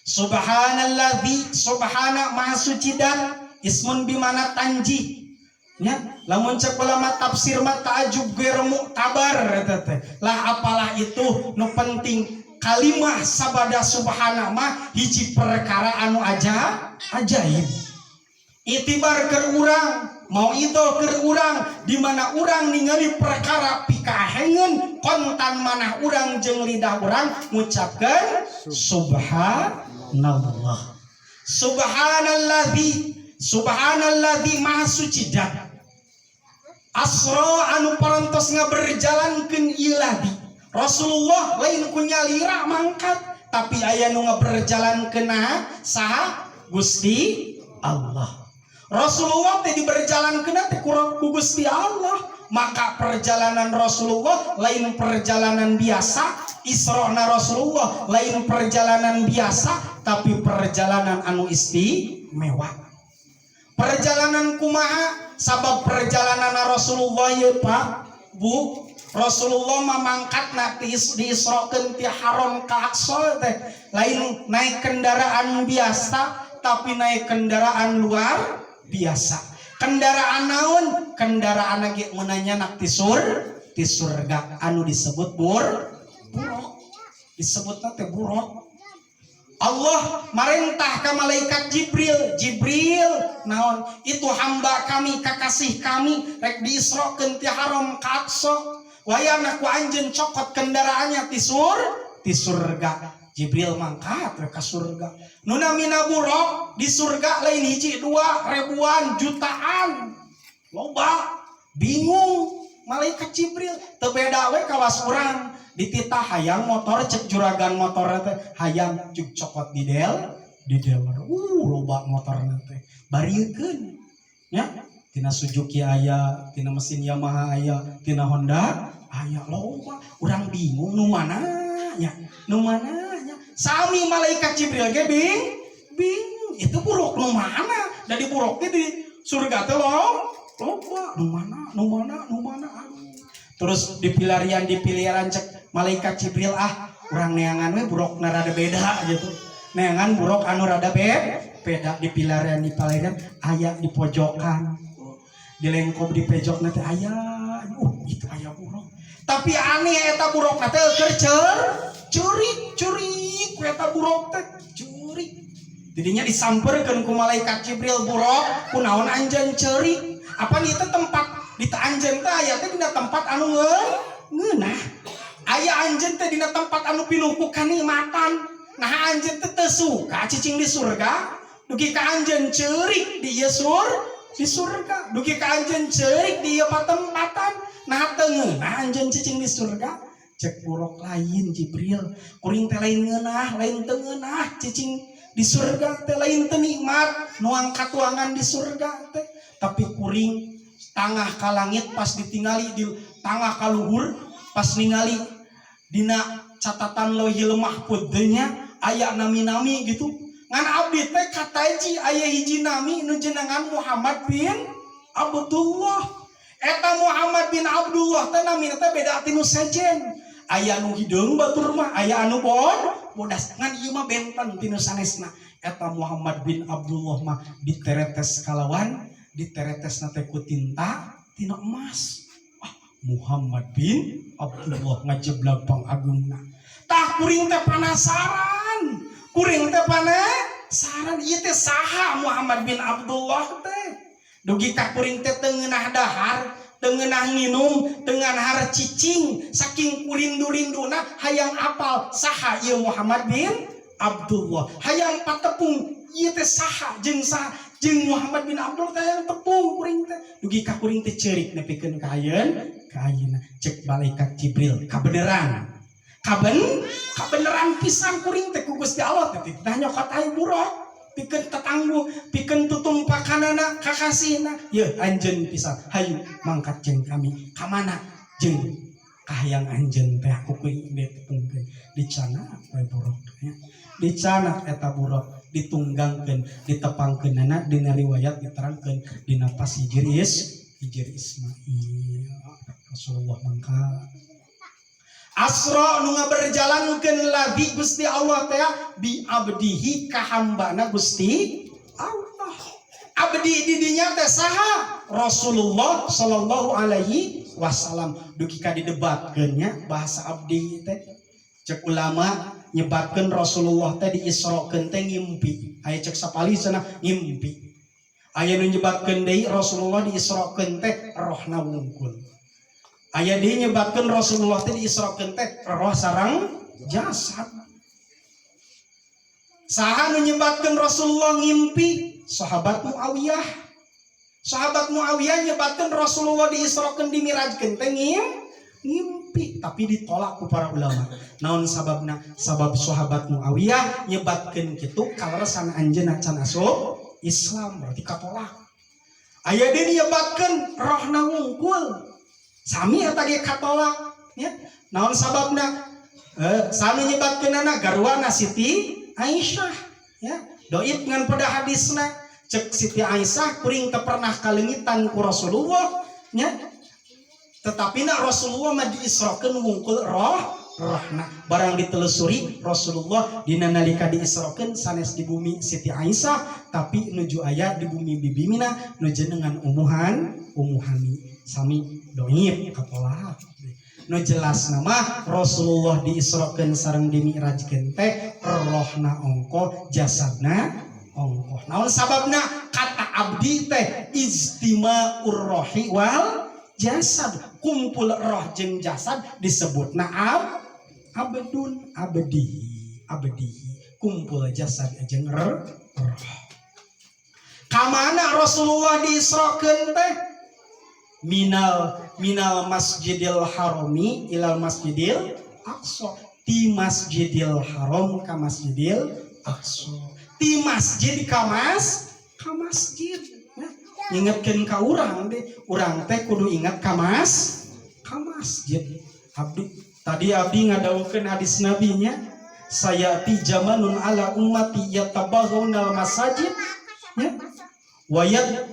S4: Subhanalladzi, subhana maha suci dan ismun bimana tanjih. Ya, lamun cek ulama tafsir mah ta'ajub ghair mu'tabar eta teh. Lah apalah itu nu penting kalimah sabada subhana mah hiji perkara anu aja ajaib. Itibar keur urang, mau itu keur urang di mana urang ningali perkara pikahengeun kontan manah urang jeung lidah urang ngucapkeun subhanallah. Subhanalladzi, subhanalladzi maha suci dat. Asra anu parantos ngaberjalankeun ieu ladzi. Rasulullah lain ku nyalira mangkat, tapi aya nu ngaberjalankeun saha? Gusti Allah. Rasulullah teh diberjalankeun teh ku Gusti Allah. Maka perjalanan Rasulullah lain perjalanan biasa, Isra-na Rasulullah lain perjalanan biasa, tapi perjalanan anu istimewa. Perjalanan kumaha? Sabab perjalanan Rasulullah ya Pak, Bu, Rasulullah mah mangkatna diisrokeun ti Haram ka Aqsa teh lain naik kendaraan biasa, tapi naik kendaraan luar biasa. Kendaraan naon? Kendaraan ge meunanya nak ti surga anu disebut buruk. Disebutna teh buruk. Allah marentah ke malaikat Jibril, Jibril naon itu hamba kami, kakasih kami rek diisrokeun ti Haram ka Aqsa. Wayana ku anjeun cokot kendaraannya ti surga. Jibril mangkat rek ka surga. Nu namina buruk di surga lain hiji dua ribuan jutaan. Loba bingung malaikat Jibril teu beda we kawas urang dititah hayang motor cek juragan motor teh hayang cuk cokot di dealer loba motor teh bariekeun nya tina Suzuki aya, tina mesin Yamaha aya, tina Honda aya, loba urang bingung nu mana nya, nu mana nya. Sami malaikat Jibril ge bingung itu buruk nu mana, da di buruk teh di surga teh loba nu mana, nu mana, nu mana, aduh. Terus dipilarian cek malaikat Jibril, ah urang neangan we buruk na rada beda gitu, neangan buruk anu rada beda. Dipilarian aya di pojokan, di lengkob di pejok nanti aya, itu aya buruk tapi aneh eta buruk teh keur ceurik ceurik eta buruk teh ceurik. Jadinya disamperkeun ku malaikat Jibril, buruk kunaon anjeun ceurik, apa itu tempat di anjeun teh aya teh dina tempat anu ngeunah, aya anjeun teh dina tempat anu pinuh ku kanikmatan, nah anjeun teh teu suka cicing di surga dugi ka anjeun ceurik di ieu di surga, dugi ka anjeun ceurik di ieu patempatan, nah teu ngeunah anjeun cicing di surga. Cek buruk, lain Jibril, kuring teh lain ngeunah, lain teu ngeunah cicing di surga teh, lain teu nikmat nuang katuangan di surga teh, tapi kuring tangah ka langit pas ditingali di tangah ka luhur pas ningali dina catatan Lauhil Mahfud nya aya nami-nami gitu, ngan abdi teh kataji aya hiji nami nu jenengan Muhammad bin Abdullah. Eta Muhammad bin Abdullah teh namina teh beda ti nu sejen, aya nu hideung batur mah, aya anu bodas, ngan ieu mah benten ti nu sanesna. Eta Muhammad bin Abdullah mah diteretes kalawan diteretes na teh ku tinta tina emas. Ah, Muhammad bin Abdullah ngajeblag pangagungna. Tah, kuring teh penasaran, kuring teh penasaran ieu teh saha Muhammad bin Abdullah teh. Dugi ka kuring teh teu ngeunah dahar, teu ngeunah nginum, teu ngeunah cicing, saking kurindu-rinduna hayang apal saha ieu Muhammad bin Abdullah, hayang patepung ieu teh saha jeung saha jeung Muhammad bin Abdullah teh, hayang tepung kuring teh. Dugi ka kuring teh ceurik nepikeun ka ayeuna ka ayeuna. Cek malaikat Jibril, kabeneran, kabeneran pisan kuring teh ku Gusti Allah teh titah nyokot ai buraq pikeun tetanggu, pikeun tutumpakanana kakasihna. Ye, anjeun pisan, hayu mangkat jeung kami. Ka mana? Jeung kahayang anjeun teh aku kuring ditepungkeun. Dicanak we buraq nya, dicanak eta buraq, ditunggangkeun, ditepangkeunana. Dina riwayat diterangkeun dina pas hijir Ismail Rasulullah mangkat. Asra nu ngaberjalankeun lagi Gusti Allah teh bi abdihi ka hambana Gusti Allah. Abdi di dinya teh saha? Rasulullah sallallahu alaihi wasallam. Dugi ka didebatkeun nya bahasa abdi teh. Cek ulama nyebatkeun Rasulullah teh diisrokeun teh ngimpi. Aya cek sapali cenah ngimpi. Aya nu nyebatkeun deui Rasulullah diisrokeun teh rohna wungkul. Aya deui nyebatkeun Rasulullah teh diisrokeun teh roh sareng jasad. Saha nu nyebatkeun Rasulullah ngimpi? Sahabat Muawiyah. Sahabat Muawiyah nyebatkeun Rasulullah diisrokeun, dimirajkeun teh ngimpi, tapi ditolak ku para ulama. Naon sababna? Sabab sahabat Muawiyah nyebatkeun kitu kaleresan anjeunna can asup Islam, berarti katolak. Aya deui nyebatkeun rohna wungkul. Sami eta ge katolak ya. Naon sababna? Sami nyebatkeunana garwana Siti Aisyah ya. Doib ngan pada hadisna. Cek Siti Aisyah, kuring teu pernah kalengitan ku Rasulullah nya. Tetapi nak Rasulullah mah diisrokeun wungkul rohna. Barang ditelusuri, Rasulullah dina nalika diisrokeun sanes di bumi Siti Aisyah, tapi nuju aya di bumi bibimina nu jenengan Ummuhani. Sami doib, katolak. Nu jelas nama Rasulullah diisrokeun sareng dimi'rajkeun teh rohna ongkoh, jasadna ongkoh. Naon sababna? Kata abdi teh ijtima'ur rohi wal jasad, kumpul roh jeung jasad disebutna abdun, abdi, abdi kumpul jasad jeung roh. Kamana Rasulullah diisrokeun teh? Minal minal Masjidil Harami ilal Masjidil Aqsa, ti Masjidil Haram ka Masjidil Aqsa, ti masjid ka masjid. Nah, ngingetkeun ka urang deh, urang teh kudu ingat ka masjid. Abdi tadi, abdi ngadawukeun hadis nabinya, sayati zamanun ala ummati yatabaghaunal masajid ya wayat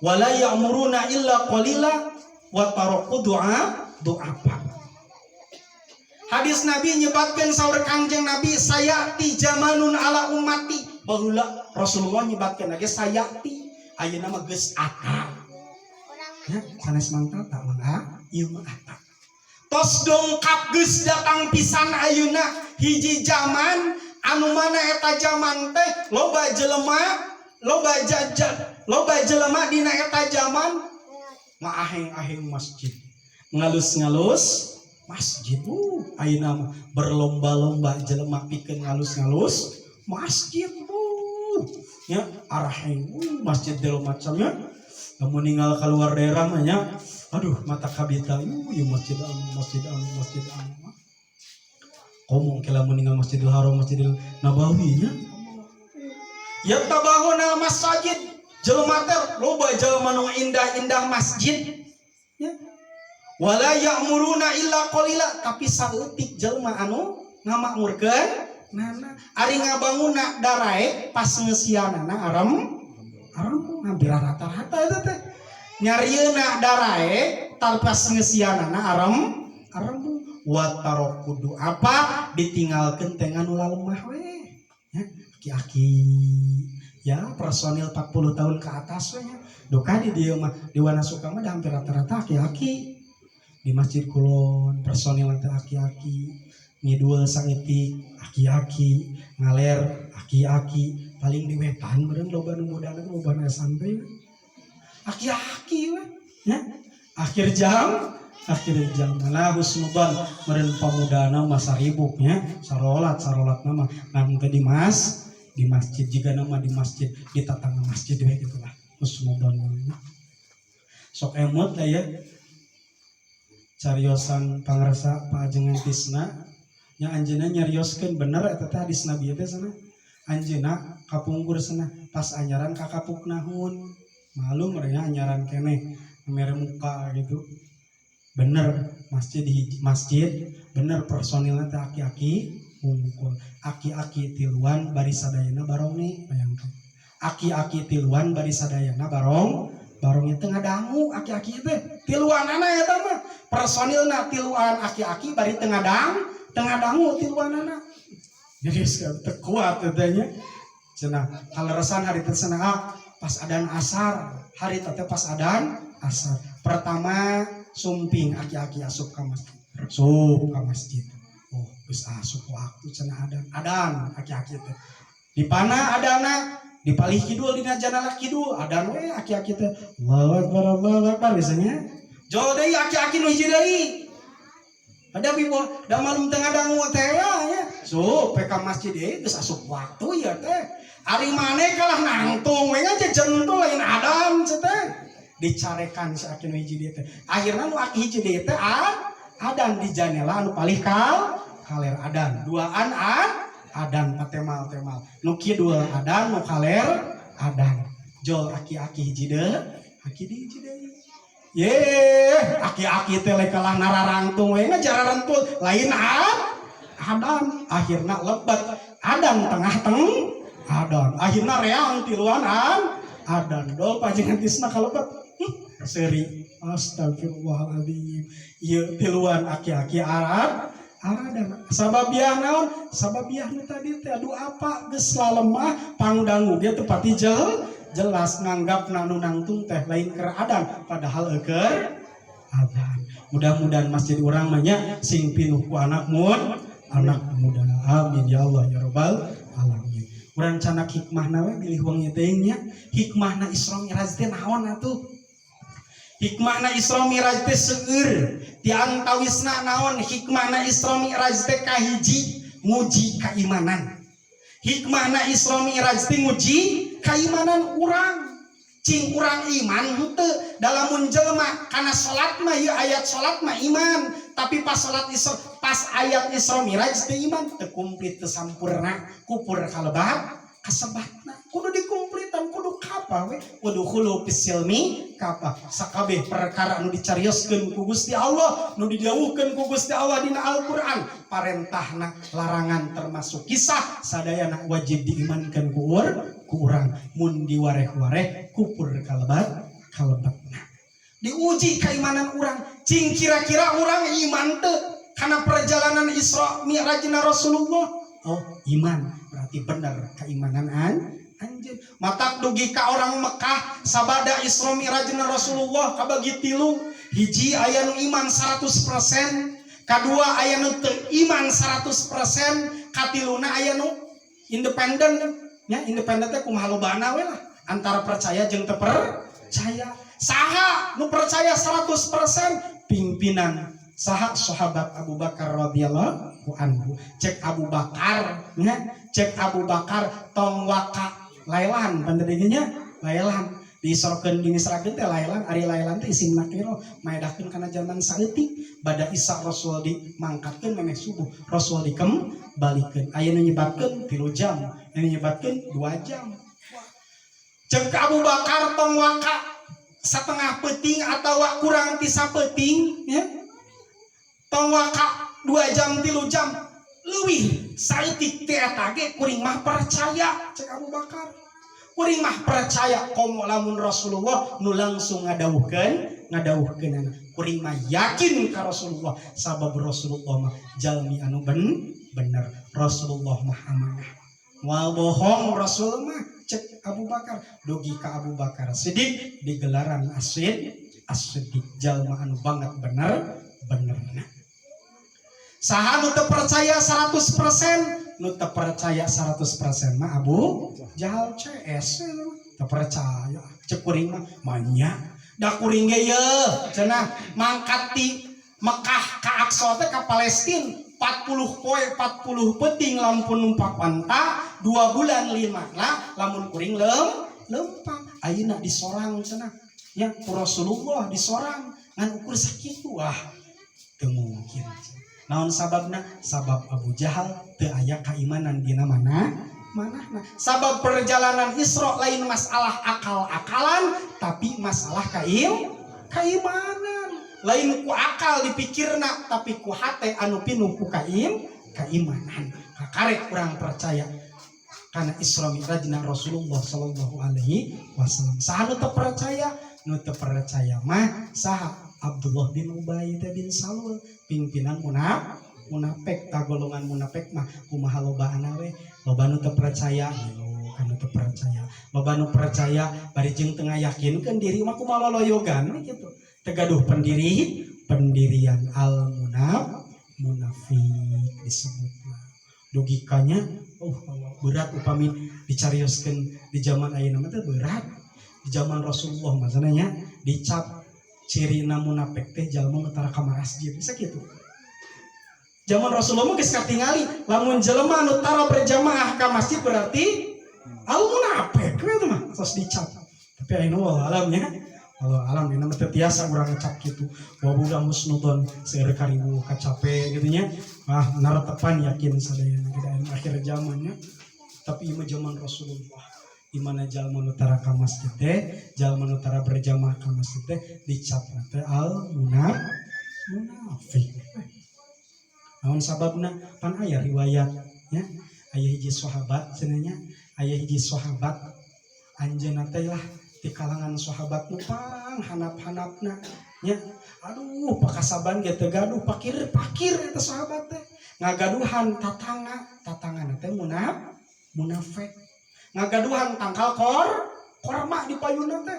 S4: wala ya'muruna illa qalila wa taraku du'a du'afa. Hadis Nabi nyebatkeun saur Kangjeng Nabi, sayati zamanun ala ummati. Baheula Rasulullah nyebatkeun lagi sayati, ayeuna mah geus ata ya, sanes Mang Tata, Mang A ieu mah ata tos dongkap, geus datang pisan ayeuna hiji zaman anu mana eta zaman teh loba jelema, loba jajan, loba jelema dina eta zaman ngaaheng-aheng masjid, ngalus-ngalus masjid. Ayeuna mah berlomba-lomba jelema pikeun ngalus-ngalus masjid. Ya araheng masjid del macamnya. Lamun ninggal keluar daerah mah nya, aduh, mata kabita, ieu masjid anu, masjid anu, masjid anu. Komo ke lamun ninggal Masjidil Haram, Masjidil Nabawi nya. Yatabahuna masajid, jelema teh loba jelema nu indah-indah masjid ya. Wala ya'muruna illa qalila, tapi saeutik jelema anu ngamakmurkeun nana. Ari ngabangunna daraek, pas ngeusianana arem arem, hampir rata-rata eta teh. Nyarieuna daraek, tapi pas ngeusianana arem arem. Wa taraku apa, ditinggalkeun teh anu lalemah we ya, aki-aki ya, personil 40 tahun ke atas we nya. Duka di dieu mah, di Wanasuka mah hampir rata-rata aki-aki. Di Masjid Kulon personil teh aki-aki, ngidul saeutik aki-aki, ngaler aki-aki, paling di wetan meureun loba nu mudana, loba nu SMP aki-aki we nya. Akhir jam, akhir jam malah husnudzon meureun pamudana mah saribuk nya, sarolat sarolat nama ngan teh di masjid juga nama di masjid, di tatangga masjid we gitu lah husnudzon namanya. Sok emut lah ya cariosan pangrasa Pak Ajengan Tisna nya, anjeunna nyarioskeun bener eta teh hadis Nabi teh sana. Anjeunna kapungkur sana pas anyaran ka kapuk nahun malu mereka anyaran keneh mere muka gitu. Bener masjid di masjid, bener personilnya teh aki-aki wungkul, aki-aki tiluan bari sadayana barong nih. Bayangkan aki-aki tiluan bari sadayana barong barongnya teu ngadangu. Aki-aki teh tiluanana eta mah personilna tiluan aki-aki bari teu ngadangu tiluanana. Jadi teu kuat teh nya cenah. Kaleresan hari teh cenah, ah, pas adan asar hari teh, pas adan asar pertama sumping aki-aki asup ka masjid, asup ka masjid. Oh, geus asup waktu cenah, adan adan aki-aki teh di pana adana di palih kidul, dina janalah kidul adan we. Aki-aki teh Allahu Akbar, Allahu Akbar biasanya. Jol deui aki-aki nu hiji deui ada bibo da malum teu ngadangu teh ya nya. So PK masjid deui, geus asup waktu ya teh. Ari maneh kalah nangtung we ngajejentul, lain adan teh. Dicarekan si aki nu hiji deui teh. Akhirna nu aki hiji deui teh adan di janela anu palih kaler adan duaan an adan patemal temal nu kidul adan, nu kaler adan. Jol aki-aki hiji deui, aki di hiji deui. Ye, aki-aki teh kalah nararangtung we ngajararentul, lain adan. Akhirna lebat adan tengah teng adan. Akhirna reang tiluan an adan. Dol pajengan tisna kalebat seuri, astagfirullahaladzim, ieu tiluan aki-aki arad aradan. Sababiah naon? Sababiah nu tadi teh, aduh, apa geus lalemah pangdangu ge teu pati jelas, nganggap nu nangtung teh lain keur adan padahal eukeun adan. Mudah-mudahan masjid urang mah nya sing pinuh ku anak muda. Amin ya Allah ya robbal alamin. Urang canak hikmahna we bilih wengi teh nya. Hikmahna Isra Mi'raj teh naon atuh? Hikmahna Isra Mi'raj teh seueur. Di antawisna naon hikmahna Isra Mi'raj teh? Kahiji, nguji keimanan. Hikmahna Isra Mi'raj teh nguji keimanan urang, cing urang iman henteu. Dalam jelema kana salat mah ieu ayat salat mah iman, tapi pas salat Isra, pas ayat Isra Mi'raj teh iman teu komplit, teu sampurna, kupur kalebat kasebatna. Kudu dikumplitan, kudu kapa we, udkhulu fissilmi kapa. Sakabeh perkara anu dicarioskeun ku Gusti Allah, nu didawuhkeun ku Gusti Allah dina Al-Qur'an, parentahna, larangan, termasuk kisah sadayana wajib diimankan ku urang. Mun diwareh-wareh kupur kalebat kalebatna. Diuji keimanan urang, cing kira-kira urang iman teu karena perjalanan Isra Mi'rajna Rasulullah. Oh, iman, berarti benar keimanan anjeun. Matak dugi ka orang Mekah sabada Isra Mi'rajna Rasulullah kabagi tilu. Hiji, aya nu iman 100%, kadua aya nu teu iman 100%, katiluna aya nu independen nya. Independen teh kumaha lobana we lah, antara percaya jeung teu percaya. Saha nu percaya 100%? Pimpinan saha? Sahabat Abu Bakar radhiyallahu anhu. Cek Abu Bakar nya, cek Abu Bakar, tong waka lailan nya, lailan diisrokeun, dimisrakeun teh lailan. Ari lailan teh isim nakiro, maedahkeun kana zaman saeutik. Bada Isya Rasul dimangkatkeun, memeh subuh Rasul dikembalikeun. Aya nu nyebatkeun 3 jam, aya nu nyebatkeun 2 jam. Cek Abu Bakar, tong waka setengah peuting atau kurang ti sapeuting ya, tong waka 2 jam, 3 jam, leuwih saeutik teh eta ge kuring mah percaya. Cek Abu Bakar, kuring mah percaya, komo lamun Rasulullah nu langsung ngadawuhkeun anak. Kuring mah yakin ka Rasulullah, sabab Rasulullah mah jalmi anu bener, Rasulullah mah amanah, moal bohong Rasul mah, cek Abu Bakar. Dugi ka Abu Bakar Siddiq digelaran Asid As-Siddiq, jalma anu banget bener. Benerna. Saha nu teu percaya 100%? Nu teu percaya 100% mah Abu Jahal CS teu percaya. Cek kuring mah manya. Da kuring ge ye cenah mangkat ti Mekah ka Aqsa teh ka Palestina 40 poe 40 peuting lamun numpak onta 2 bulan 5 lah lamun kuring lempang ayeuna disorang cenah nya ku Rasulullah disorang ngan ukur sakitu ah teu mungkin. Naon sababna? Sabab Abu Jahal teu aya kaimanan dina mana manahna. Sabab perjalanan Isra lain masalah akal-akalan tapi masalah kaimanan. Lain ku akal dipikirna tapi ku hate anu pinuh ku kaimanan. Kakarek kurang percaya karena Isra Mi'rajna Rasulullah sallallahu alaihi wasallam. Saha nu teu percaya? Nu teu percaya mah saha? Abdullah bin Ubay bin Salul, pimpinan munafik. Ta golongan munafik mah kumaha lobaana we, loba nu teu percaya, anu teu percaya, loba nu percaya bari jeung teu ngayakinkeun diri mah kumaha loloyogan we kitu. Teu gaduh pendirian al munafik disebutna. Logikanya oh berat upami dicarioskeun di zaman ayeuna mah teh berat. Di zaman Rasulullah maksudnya dicap cirina munafik teh jalma nu tara ka masjid bisa kitu. Zaman Rasulullah mah geus katingali lamun jelema nu tara berjamaah ka masjid berarti al munafik we mah tos dicap. Tapi ayeuna wallahu alamnya, Allah alam ini mah teu tiasa urang ngecap kitu. Wa budak husnudon seueur karibu kacape gitu nya. Ah naretepan yakin sadayana kita akhir zamannya. Tapi ieu mah zaman Rasulullah. Di mana jalma nu tara ka masjid teh, jalma nu tara berjamaah ka masjid teh dicap teh al munafik. Naon sababna? Pan aya riwayat nya, aya hiji sahabat cenah nya, aya hiji sahabat anjeunna teh lah di kalangan sahabat nu pang hanap-hanapna nya. Aduh pakasaban ge teu gaduh, pakir-pakir eta sahabat teh ngagaduhan tatangga, tatangana teh munafik. Ngagaduhan tangkal korma di payuna teh.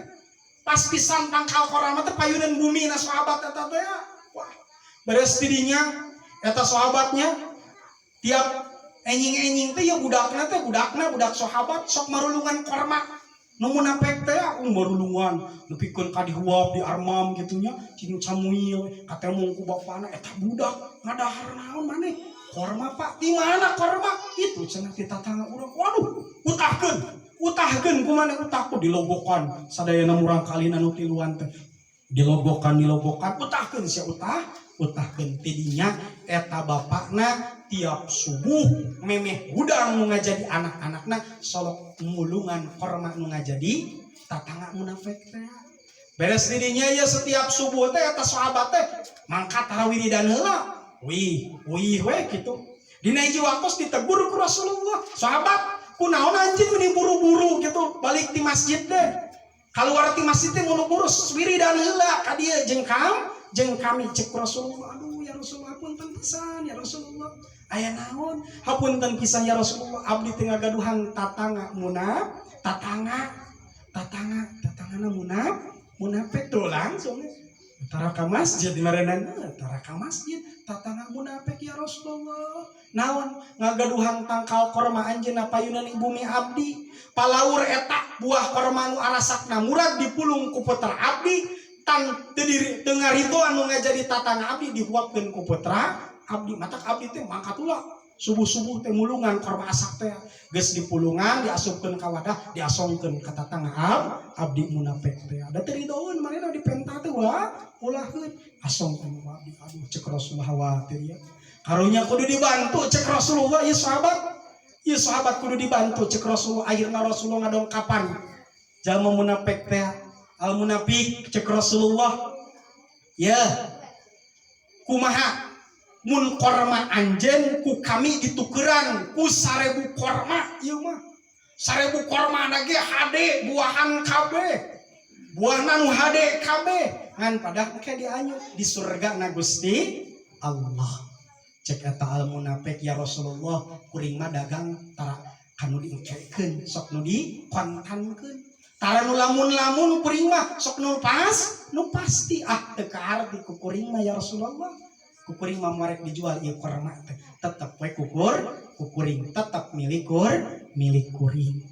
S4: Pas pisan tangkal korma teh payunan bumi na sahabat eta teh. Wah, beres tidinya eta sahabatnya tiap enjing-enjing teh ya budakna teh budakna budak sahabat sok marulungan korma. Nu munafik teh marulungan nepikeun ka dihuap di armam kitu nya cing camuil katemong ku bapana eta budak ngadahar naon maneh korma pak di mana korma itu cenah di tatangga urang. Waduh utahkeun utahkeun kumaneh utahku dilogokan sadayana murang kalina nu tiluan teh dilogokan dilogokan utahkeun sia utahkeun tidinya eta bapakna tiap subuh memeh hudang nu ngajadi anak-anakna solok mulungan korma nu ngajadi tatangga munafik teh. Beres didinya ya setiap subuh teh eta sahabat teh mangkat tarawiridan heula wih wih we kitu. Dina hiji waktos ditegur ku Rasulullah, sahabat kunaon anjeun meni buru-buru gitu balik ti masjid teh keluar ti masjid teh buru-buru wiridan heula ka dieu jeung jeung kami cek Rasulullah. Aduh ya Rasulullah hapunten pisan ya Rasulullah aya naon hapunten pisan ya Rasulullah abdi teh ngagaduhan tatangga tatangga tatangga tatanggana munafik tuh langsung tara ka masjid marenan tara ka masjid tatangga munafik ya Rasulullah naon ngagaduhan tangkal korma anjeunna payunan bumi abdi palaur eta buah korma nu arasakna murag dipulung ku putra abdi tan teu diri teu ngarito anu ngajadi tatangga abdi dihuapkeun ku putra abdi matak abdi teh mangkat ulah subuh-subuh teh mulungan korma asak teh geus dipulungan diasupkeun ka wadah diasongkeun ka tatangga abdi munafik teh da teu ridoeun manehna dipenta teh ulah ulahkeun asongkeun ku abdi. Aduh cek Rasulullah khawatir ya karunya kudu dibantu cek Rasulullah ieu sahabat kudu dibantu cek Rasulullah. Akhirna Rasulullah ngadongkapan jalma munafik teh al munafik cek Rasulullah ya kumaha mun korma anjeun ku kami ditukeran ku 1000 korma ieu mah 1000 korma na ge hade buahan kabeh buahna nu hade kabeh ngan padah engke dianyut di surga na Gusti Allah cek eta al munafik ya Rasulullah kuring mah dagang tara kanu diengkekeun sok nu dikontankeun. Tara nu lamun-lamun, kuring mah sok nu pas, nu pasti. Ah, teu kaarti ku kuring mah, ya Rasulullah. Ku kuring mah rek dijual ieu korma teh tetep we ku kuring, tetep milik kuring.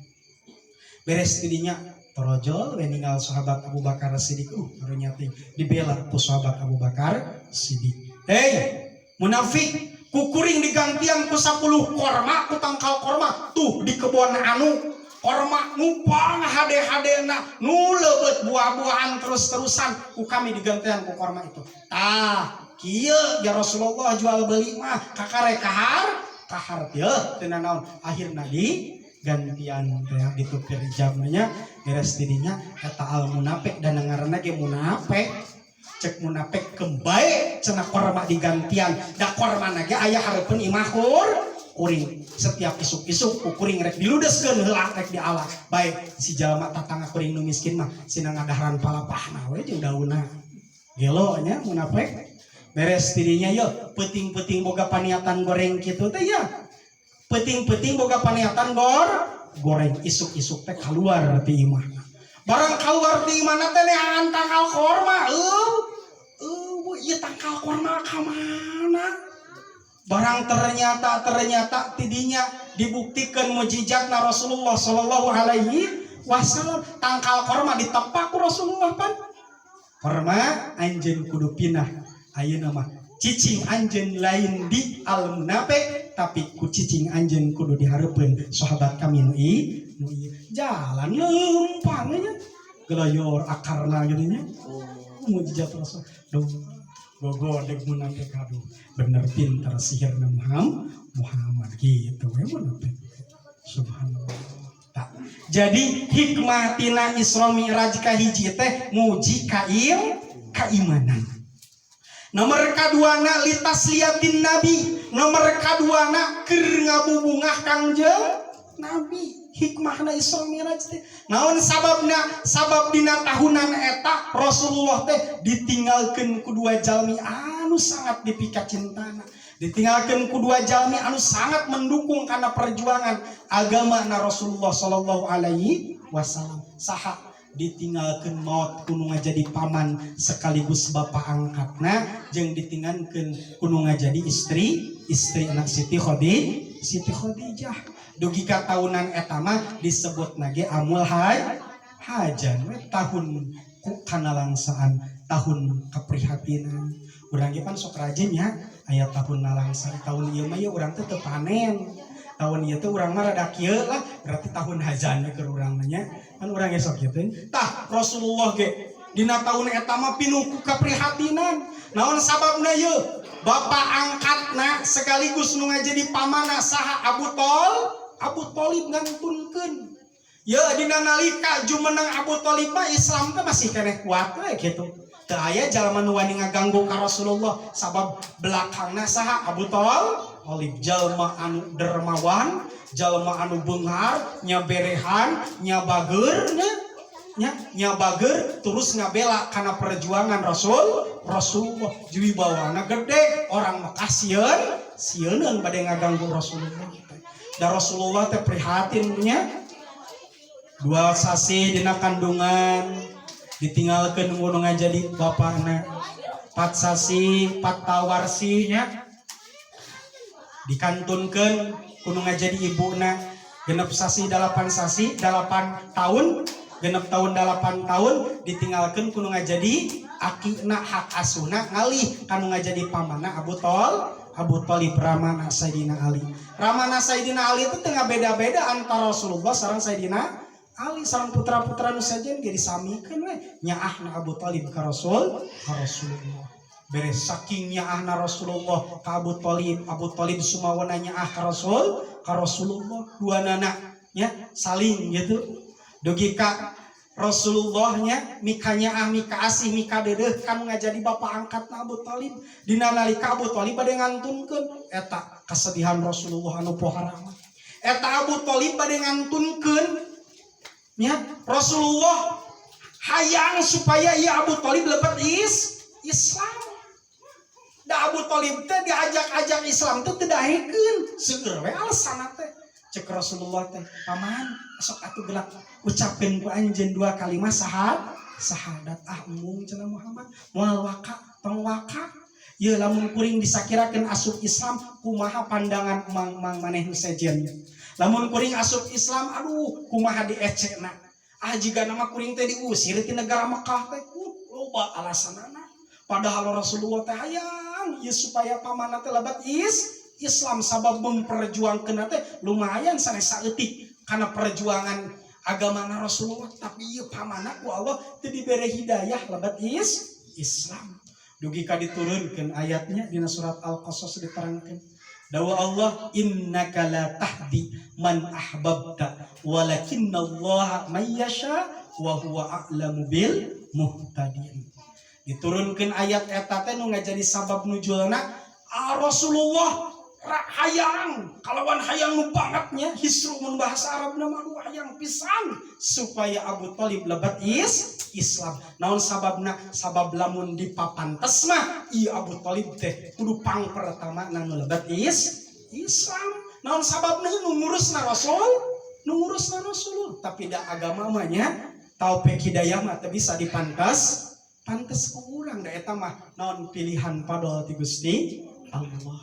S4: Beres tidinya torojol we ninggal sahabat Abu Bakar Siddiq. Karunya teh dibela ku sahabat Abu Bakar Siddiq. "Hei munafik, ku kuring digantian ku 10 korma, ku tangkal korma tuh di kebon anu korma numpang hade-hadena, nu leubet buah-buahan terus-terusan, ku kami digantian ku korma itu." Tah kieu ya Rasulullah, jual beli mah kakare kahar kahar ye teu naon. Akhirna di gantian teh ditukar jamnya. Beres tidinya eta al munafik, dan ngaranna ge munafik, cek munafik, "Keun bae cenah korma digantian, da korma ge aya hareupeun imah kuring. Setiap isuk-isuk ku kuring rek diludeskeun heula, rek diala bae si jalma tatangga kuring nu miskin mah, sina ngadaharan palapahna we jeung daunna." Gelo nya munafik. Beres tidinya yo peuting-peuting boga paniatan goreng kitu teh ya, peuting-peuting boga paniatan goreng, isuk-isuk teh keluar ti imah. Barang keluar ti imahna teh neangan tangkal korma, eueuh ieu tangkal korma ka mana? Barang ternyata ternyata tidinya dibuktikan mujizatna Rasulullah Shallallahu Alaihi Wasallam, tangkal korma ditepak ku Rasulullah. "Pan korma anjeun kudu pindah ayeuna mah, cicing anjeun lain di al munafik, tapi ku cicing anjeun kudu dihareupeun sahabat kami nu ieu." Jalan lempang nya, geloyor akarna gitu nya. Oh, mujizat Rasul. Duh, gogodeg munafik, aduh bener pinter sihirna Muhammad Muhammad gitu we munafik. Subhanallah. Tak. Jadi hikmah tina Isra Mi'raj kahiji teh nguji kaimanan. Nomor kaduana litasliyatin nabi. Nomor kaduana keur ngabubungah Kangjeng Nabi. Hikmahna Isra Mi'raj teh. Naon sababna? Sabab dina tahunan eta Rasulullah teh ditinggalkeun ku dua jalmi anu sangat dipikacintana. Ditinggalkeun ku dua jalmi anu sangat mendukung karena perjuangan agama na Rasulullah Shallallahu Alaihi Wasallam. Saha? Ditinggalkeun maut ku nu ngajadi paman sekaligus bapak angkatna, jeung ditinggalkeun ku nu ngajadi istri istri anak Siti Khadijah, Siti Khadijah. Dugi ka tahunan eta mah disebut nage amul hajan we, tahun ku kanalangsaan, tahun keprihatinan. Urang ge pan sok rajin ya, aya tahun nalangsa, tahun ieu mah ya urang teh teu panen, tahun ieu teh urang mah rada kieu lah, berarti tahun hajan we keur urang mah nya. Kan urang ge sok kitu. Tah, Rasulullah ge dina tahun eta mah pinuh ku kaprihatinan. Naon sababna? Ye bapak angkatna sekaligus nu ngajadi pamana saha? Abu Thalib ngantunkeun. Ya dina nalika jumeneng Abu Thalib mah Islam teh masih keneh kuat we gitu. Teu aya jalma nu wani ngaganggu ka Rasulullah, sabab belakangna saha? Abu Thalib, jalma anu dermawan, jalma anu beunghar, nya berehan, nya bager nya, nya, nya bager terus ngabela karena perjuangan Rasulullah. Wibawana gede, orang Mekah sieun sieuneun bade ngaganggu Rasulullah. Da Rasulullah teh prihatin nya, 2 sasi dina kandungan ditinggalkeun nu ngajadi bapakna, 4 sasi 4 tawarsi nya dikantunkeun ku nu ngajadi ibuna, 6 sasi 8 sasi 8 tahun, 6 tahun 8 tahun ditinggalkeun ku nu ngajadi akina, hak asuhna ngalih kanu ngajadi pamana Abu Thalib, ramana Sayyidina Ali. Ramana Sayyidina Ali itu tengah beda-beda antara Rasulullah sareng Sayyidina Ali sareng putra-putra nu sejen ge disamikeun we nyaahna Abu Thalib ka Rasulullah. Beres saking nyaahna Rasulullah ka Abu Thalib, Abu Thalib sumawana nyaah ka Rasulullah, dua nana nya saling gitu. Dugi ka Rasulullahnya mika nyaah, mika asih, mika dedeh kan ngajadi bapak angkatna Abu Thalib. Dina nalika Abu Thalib bade ngantunkeun eta, kesedihan Rasulullah anu pohara. Eta Abu Thalib bade ngantunkeun nya, Rasulullah hayang supaya ya Abu Thalib lebet Islam. Da Abu Thalib teh diajak-ajak Islam teh teu daekeun, seueur we alasan teh. Cek Rasulullah teh, "Paman, sok atuh gelak ucapkeun ku anjeun dua kalimat sahadat." "Ah, embung," cenah Muhammad, "moal waka, tong waka. Ye, lamun kuring disakirakeun asup Islam, kumaha pandangan mang-mang maneh nu sejen? Lamun kuring asup Islam, aduh, kumaha diecena? Ah, jiga nama kuring teh diusir ti negara Mekah teh." Loba alasanana. Padahal Rasulullah teh hayang ieu supaya pamanna teh lebat Islam, sabab memperjuangkeun teh lumayan sanes saeutik karena perjuangan agama Rasulullah. Tapi ieu pamanna ku Allah teu dibere hidayah lebat Islam. Dugi ka diturunkeun ayatnya, dina surat Al-Qasas diterangkeun. Dawuh Allah, "Innaka la tahdi man ahbabta walakinnallaha may yasha wa huwa a'lamu bil muhtadin." Diturunkeun ayat eta teh nu ngajadi sabab nujulna, Rasulullah hayang kalawan hayang nu bangetnya, hisru mun bahasa Arab nama, aduh, hayang pisan supaya Abu Thalib lebat Islam. Naon sababna? Sabab lamun dipapantes mah ieu Abu Thalib teh kudu pang pertama nu lebat Islam. Naon sababna? Nu ngurusna Rasul, nu ngurusna Rasul. Tapi da agama mah nya, taufik hidayah mah teu bisa dipantas pantes ku urang, da eta mah naon, pilihan padol ti Gusti Allah.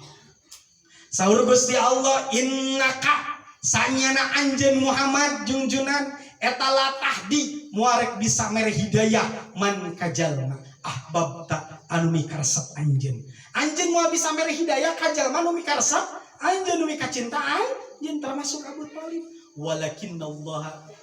S4: Saur Gusti Allah, "Innaka, sanyana anjeun Muhammad jungjunan eta, la tahdi, moal bisa mere hidayah, man, ka jalma, ahbabta, anu mikaresep anjeun. Anjeun moal bisa mere hidayah ka jalma nu mikaresep anjeun, nu mikacinta anjeun, termasuk Abu Thalib. Walakinnallaha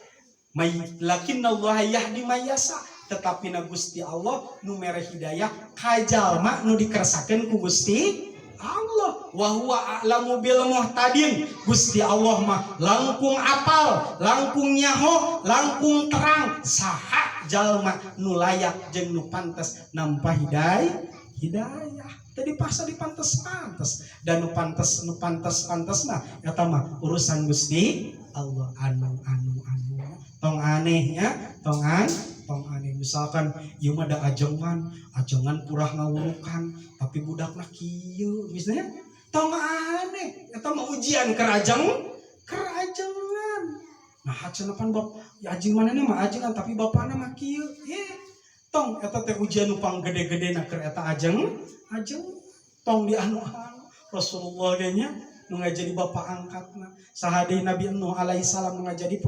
S4: may lakinnallaha yahdi may yasha, tetapi na Gusti Allah nu mere hidayah ka jalma nu dikersakeun ku Gusti Allah. Wa huwa a'lamu bil muhtadin, Gusti Allah mah langkung apal, langkung nyaho, langkung terang saha jalma nu layak jeung nu pantes nampa hidayah. Tadi paksa dipantes-pantes dan nu pantes, nu pantes-pantes mah eta mah urusan Gusti Allah. Anu anu anu tong anehnya, tong aneh misalkan ieu mah da ajengan, ajengan purah ngawurukan, tapi budakna kieu misalnya, tong aneh. Eta mah ujian kerajengan. Nah, cenah pan bap ya ajeng manehna mah ajengan, tapi bapana mah kieu. Tong, eta teh ujian nu pang gede-gede na keur eta ajeng ajeng. Tong di anu anu. Rasulullah ge nya nu ngajadi bapak angkatna, saha deui, Nabi Nuh alaihi salam nu ngajadi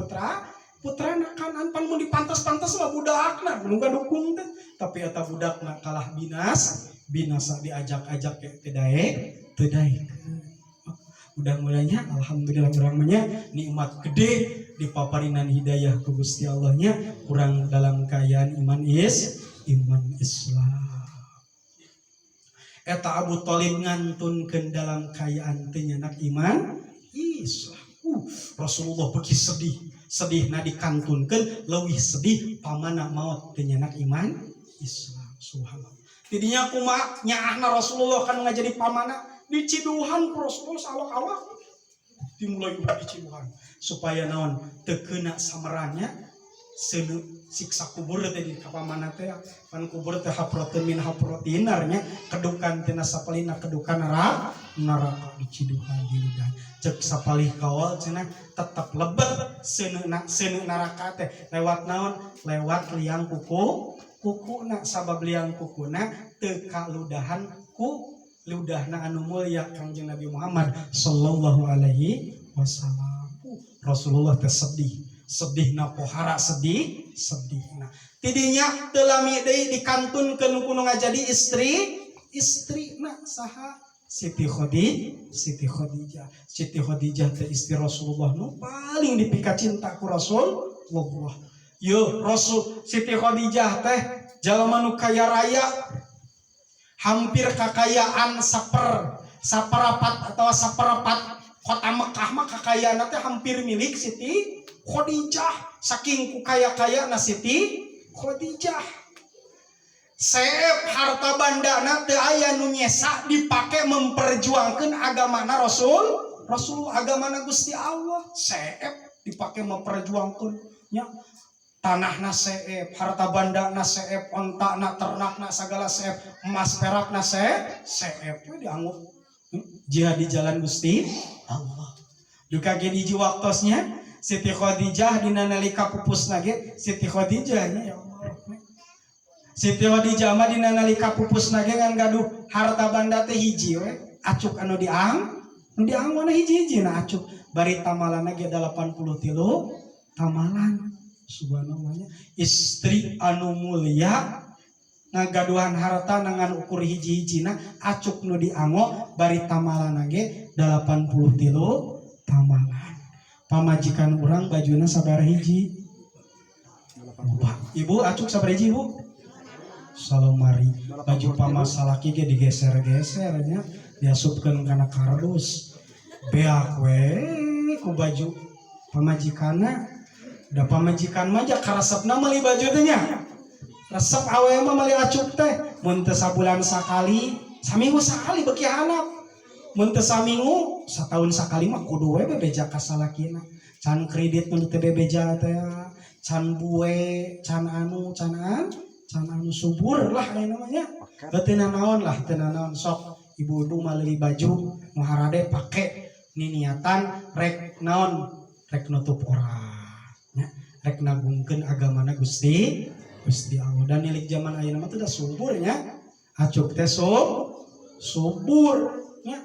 S4: putrana kan pan mun dipantas-pantas mah budakna nu dukung teh, tapi eta budakna kalah binasa, diajak-ajak ke teu daek, teu daek. Mudah-mudahnya, alhamdulillah, urang mah nya nikmat gede dipaparinan hidayah ku Gusti Allahnya, kurang dalam keadaan iman Islam. Eta Abu Thalib ngantunkeun dalam kaayaan teu nyanak iman Islam. Rasulullah beuki sedih sedih na dikantunkeun, leuwih sedih pamana maot teu nyanak iman Islam. Subhanallah. Tidinya kumaha nyaahna Rasulullah kan ngajadi pamana, diciduhan ku Rasulullah sawak-awak, dimulai diciduhan supaya naon, teu keuna samerannya seuneu siksa kubur teh di kapamana teh. Pan kubur teh hafratun min hafratin nar nya, kedukan tina sapalina kedukan neraka. Diciduhan, diludahan. Cek sapalih kawal cenah tetep lebet seuneu seuneu neraka teh lewat naon? Lewat liang kuku kukuna, sabab liang kukuna teu kaludahan ku ludahna anu mulia Kangjeng Nabi Muhammad sallallahu alaihi wasallam. Rasulullah teh sedih sedih na pohara, sedih sedih. Nah, tidinya teu lami deui dikantunkeun ku nu ngajadi istri na, saha? Siti Khadijah. Siti Khadijah, Siti Khadijah teh istri Rasulullah nu paling dipika cinta ku Rasulullah. Yo Rasul, Siti Khadijah teh jalma nu kaya raya, hampir kakayaan saperapat atau saperempat kota Mekah mah kakayaan teh hampir milik Siti Khadijah, saking ku kaya-kaya na Siti Khadijah. Seep harta bandana teu aya nu nyesa, dipake memperjuangkan agamana Rasul, agamana Gusti Allah. Seep dipake memperjuangkan nya, tanahna seep, harta bandana seep, ontakna, ternakna, segala seep, emas perakna seep, seep we dianggap jihad di jalan Gusti Allah. Duka ge hiji waktosnya Siti Khadijah dina nalika pupusna ge, Siti Khadijah nya, ya Allah. Siti Khadijah mah dina nalika pupusna ge ngan gaduh harta banda teh hiji we, acuk anu diang nu diangona hiji-hiji na acuk, bari tamalanna ge 83 tamalan. Subhanallah nya, istri anu mulia ngagaduhan harta ngan ukur hiji-hijina acuk nu dianggo, bari tamalanna ge 83 tamalan. Pamajikan urang bajuna sabaraha hiji? Ibu, acuk sabaraha hiji, Ibu? Salomari. Baju pamasalaki ge digeser-geser nya, diasupkeun kana kardus, beak we ku baju pamajikanna. Da pamajikan mah ja karesepna meuli baju teh nya, resep awe mah meuli acuk teh. Mun teu sabulan sakali, saminggu sakali beuki handap. Mun teu saminggu, satahun sakali mah kudu we bebeja ka salakina. Can kredit nu teu bebeja teh, can bue, can anu, can an, can anu, subur lah aya namanya. Teu naon lah, teu naon. Sok ibu-ibu meuli baju nu harade pake niniatan rek naon? Rek nutup aurat nya, rek nagungkeun agamana Gusti Gusti Allah. Dan nilik zaman ayeuna mah teh udah subur nya, acuk teh subur nya,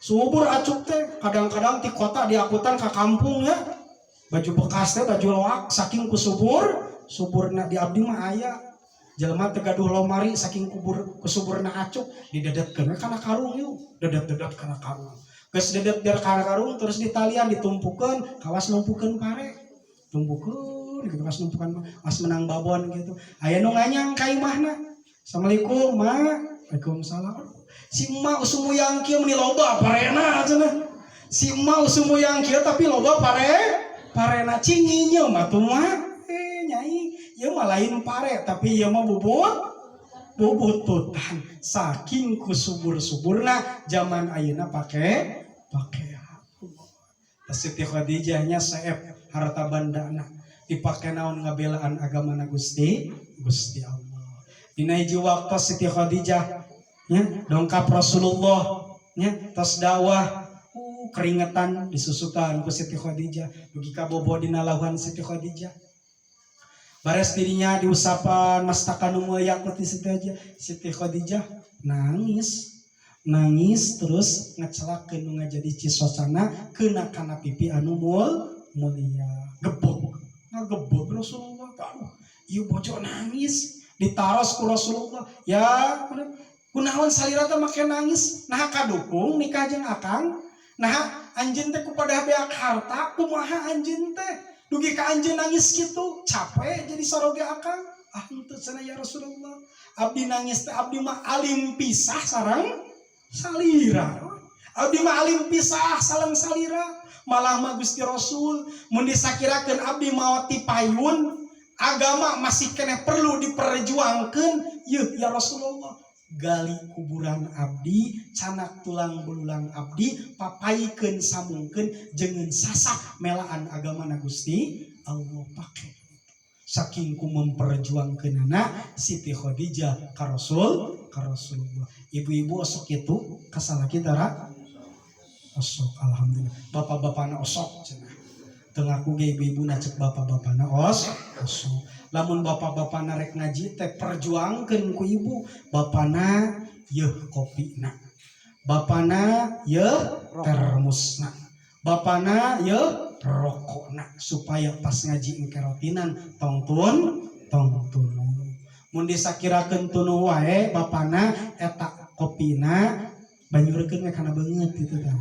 S4: subur acuk teh. Kadang-kadang di kota diakutan ke kampung ya, baju bekas teh, baju loak, saking ku subur suburna. Di abdi mah aya jelema teu gaduh lomari, saking kubur kusuburna acuk didedetkeun we kana karung. Yuk, dedet-dedet kana karung, geus dedet biar kana karung, terus ditalian, ditumpukeun kawas numpukeun pare, tumpukeun gitu, kawas numpukan pas menang babon gitu. Aya nu nganyang ka imahna, "Assalamualaikum, Ma." "Waalaikumsalam." "Si emak usum muyang kieu meuni loba parena," cenah. "Si emak usum muyang kieu tapi loba parena." "Cing nginyeum atuh, Mah." "Eh, Nyai, ieu mah lain pare, tapi ieu mah bubututan." Saking ku subur-suburna zaman ayeuna pake pakaian. Siti Khadijahnya seep harta bandana dipake naon? Ngabelaan agama na Gusti Gusti Allah. Dina hiji waktu Siti Khadijah nya dongkap Rasulullah nya, tos dakwah, keringetan, disusutan ku Siti Khadijah dugi ka bobo dina lauhan Siti Khadijah. Bares dirinya diusapan mastaka nu mulia ku Siti Khadijah. Siti Khadijah nangis nangis terus, ngecelakeun nu ngajadi cisosana kena kana pipi anu mulia. Gebog ngagebog Rasulullah. Aduh, ieu bojo nangis. Ditaros ku Rasulullah, "Ya, kunaon salira teh make nangis? Nah, kadukung nikah jeung akang? Nah, anjeun teh kupada beak harta? Kumaha anjeun teh dugi ka anjeun nangis kitu? Capek jadi saroge akang?" "Ah, henteu," cenah, "ya Rasulullah, abdi nangis teh abdi mah alim pisah sareng salira, abdi mah alim pisah sareng salira. Malah mah Gusti Rasul, mun disakirakeun abdi maot ti payun, agama masih keneh perlu diperjuangkeun. Yeuh, ya Rasulullah, gali kuburan abdi, canak tulang belulang abdi, papaikeun, sambungkeun jengeun sasak melaan agama na Gusti Allah." Pake saking ku memperjuangkeunana Siti Khadijah ka Rasulullah. Ibu-ibu osok itu ka salaki tara? Osok, alhamdulillah. Bapak-bapakna osok cenah. Teu ngaku ge ibu-ibu na, cek bapak-bapakna osok. Lamun bapak-bapakna rek ngaji teh perjuangkeun ku ibu. Bapana yeuh kopina, bapana yeuh termosna, bapana yeuh rokokna, supaya pas ngaji engke rotinan tong tun tong tunu. Mun disakirakeun tunu wae bapana, eta kopina banyurkeun we kana beungeut kitu tah.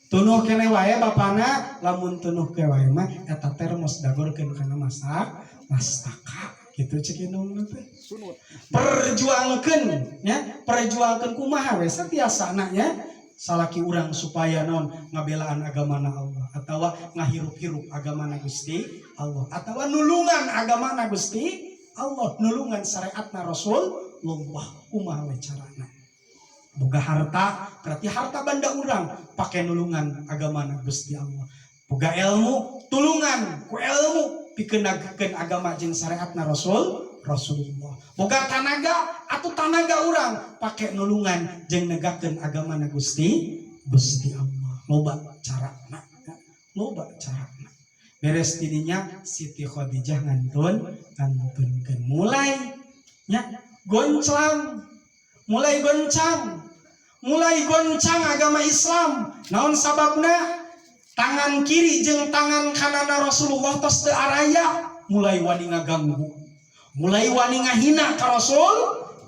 S4: Tunuh kene wae bapana. Lamun tunuh ke wae mah, eta termos dagorkeun kana masak mastaka gitu, cek indung teh.
S3: Sunut.
S4: Perjuangkeun ya, perjuangkeun kumaha we satiasana nya salaki urang supaya non ngabelaan agamana Allah atau ngahirup-hirup agamana Gusti Allah atau nulungan agamana Gusti Allah, nulungan syariatna Rasulullah, kumaha we carana. Boga harta, berarti harta banda urang pakai nulungan agamana Gusti Allah. Boga ilmu, tulungan ku ilmu pikeun nagkeun agama jeung syariatna Rasulullah. Boga tanaga atau tanaga urang pakai nulungan jeung negakeun agamana Gusti Gusti Allah. Loba carana. Loba carana. Beres tidinya Siti Khadijah ngantunkeun, mulai nya goncang, mulai goncang, mulai goncang agama Islam. Naon sababna? Tangan kiri jeung tangan kanana Rasulullah tos teu araya. Mulai wani ngaganggu, mulai wani ngahina ka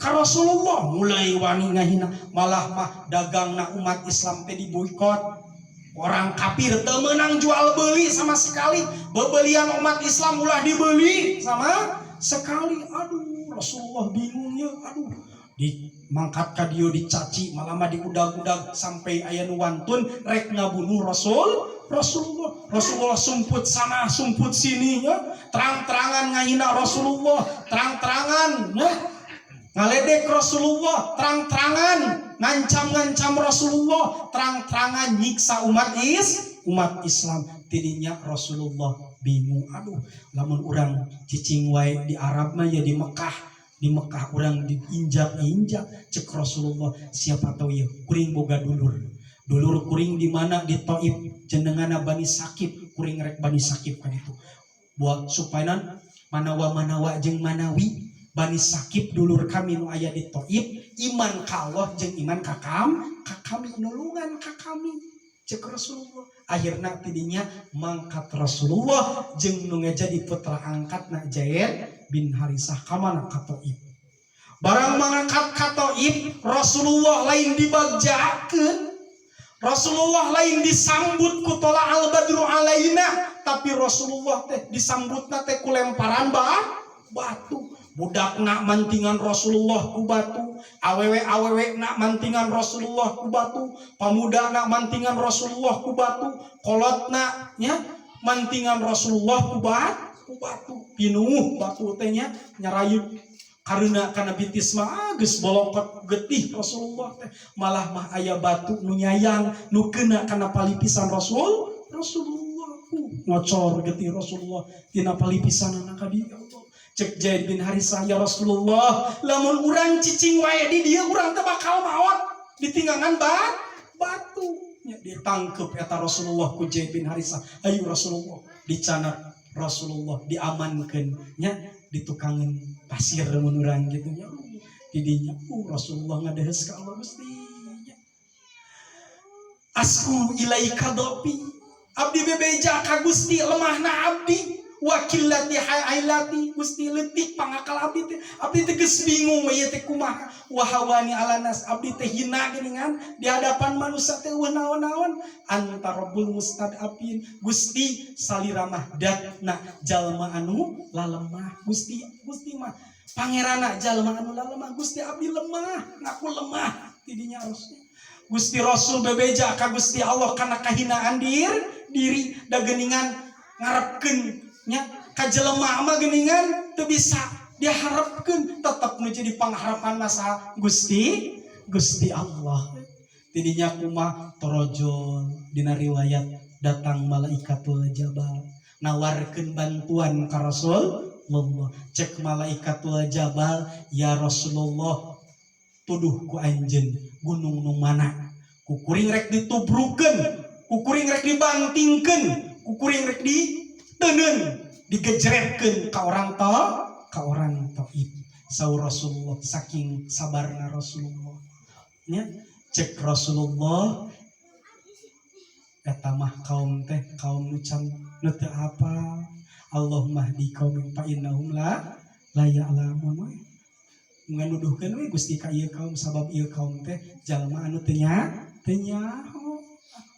S4: Rasulullah, mulai wani ngahina. Malah mah dagangna umat Islam teh diboikot. Orang kafir teu meunang jual beli sama sekali. Bebelian umat Islam ulah dibeli sama sekali. Aduh, Rasulullah bingung ya. Aduh, dimangkat ka dieu, dicaci, malah mah diudag-udag sampai aya nu wantun rek ngabunuh Rasulullah. Rasulullah sumput sana, sumput sini ya. Terang-terangan ngahina Rasulullah, terang-terangan ya ngaledek Rasulullah, terang-terangan ngancam-ngancam Rasulullah, terang-terangan nyiksa umat Islam. Tidinya Rasulullah bingung. Aduh, lamun urang cicing wae di Arab mah ya, di Mekah, di Mekah urang diinjak-injak. Cek Rasulullah, siapa tahu ya kuring boga dulur. Dulur kuring di mana? Di Taif, jenengana Bani Sakif. Kuring rek Bani Sakif kan itu buat supaya manawa manawa jeung manawi Bani Sakif, dulur kami nu aya di Taif, iman ka Allah jeung iman ka kami, nulungan ka kami, cek Rasulullah. Akhirna tidinya mangkat Rasulullah jeung nu ngajadi putra angkatna, Zaid bin Harisah, ka mana? Ka Taif. Barang mangkat ka Taif, Rasulullah lain dibagjakeun, Rasulullah lain disambut ku tola al badru alaina, tapi Rasulullah teh disambutna teh ku lemparan batu. Budak nak mantingan Rasulullah ku batu, awewe awewe nak mantingan Rasulullah ku batu, pamuda nak mantingan Rasulullah ku batu, kolot nak nya mantingan Rasulullah ku batu. Pinuh batu teh nya, nyarayut karena kana bitis mah, ah, geus bolokot getih Rasulullah teh. Malah mah aya batu nu nyayang, nu kena kana palipisan Rasulullah. Ngocor getih Rasulullah tina palipisan anak ka dieu. Allah, cek Zaid bin Harisah, ya Rasulullah, lamun urang cicing wae di dieu, urang teh bakal maot ditinggangan batu nya. Ditangkep eta Rasulullah ku Zaid bin Harisah. Ayo Rasulullah, dicanak Rasulullah, diamankeun nya, ditukangan pasir mun urang gitu nya. Didinya Rasulullah ngadehes ka Allah, Gusti nya, asku ilaika do'fi, abdi bebeja ka Gusti lemahna abdi, wa qillati hilati, Gusti, leutik pangakal abdi teh. Abdi teh geus bingung ieu teh kumaha, wa hawani ala nas, abdi teh hina geuningan di hadapan manusia teh, euweuh naon-naon, anta rabbul mustad'afin. Gusti, salira mah datna jalma anu lalemah. Gusti, Gusti mah pangerana jalma anu lalemah. Gusti, abdi lemah, ngaku lemah tidinya harusnya. Gusti Rasul bebeja ka Gusti Allah karena kahinaan diri, da geuningan ngarepkeun nya ka jelema mah geuningan teu bisa diharapkeun, tetep nu jadi pangharapan masa Gusti, Gusti Allah. Tidinya kumaha torojol, dina riwayat datang malaikatul jabal nawarkeun bantuan ka Rasulullah. Cek malaikatul jabal, ya Rasulullah, tuduh ku anjeun gunung nu mana ku kuring rek ditubrukeun, ku kuring rek dibantingkeun, ku kuring rek diteundeun, digejretkeun ka orang Taif. Saur Rasulullah, saking sabarna Rasulullah nya, cek Rasulullah, eta mah kaum teh kaum nu can nu teu apal. Allahumma hdi qaumi fa innahum la ya'lamun we. Nganuduhkeun we Gusti ka ieu kaum, sabab ieu kaum teh jalma anu teu nyaho.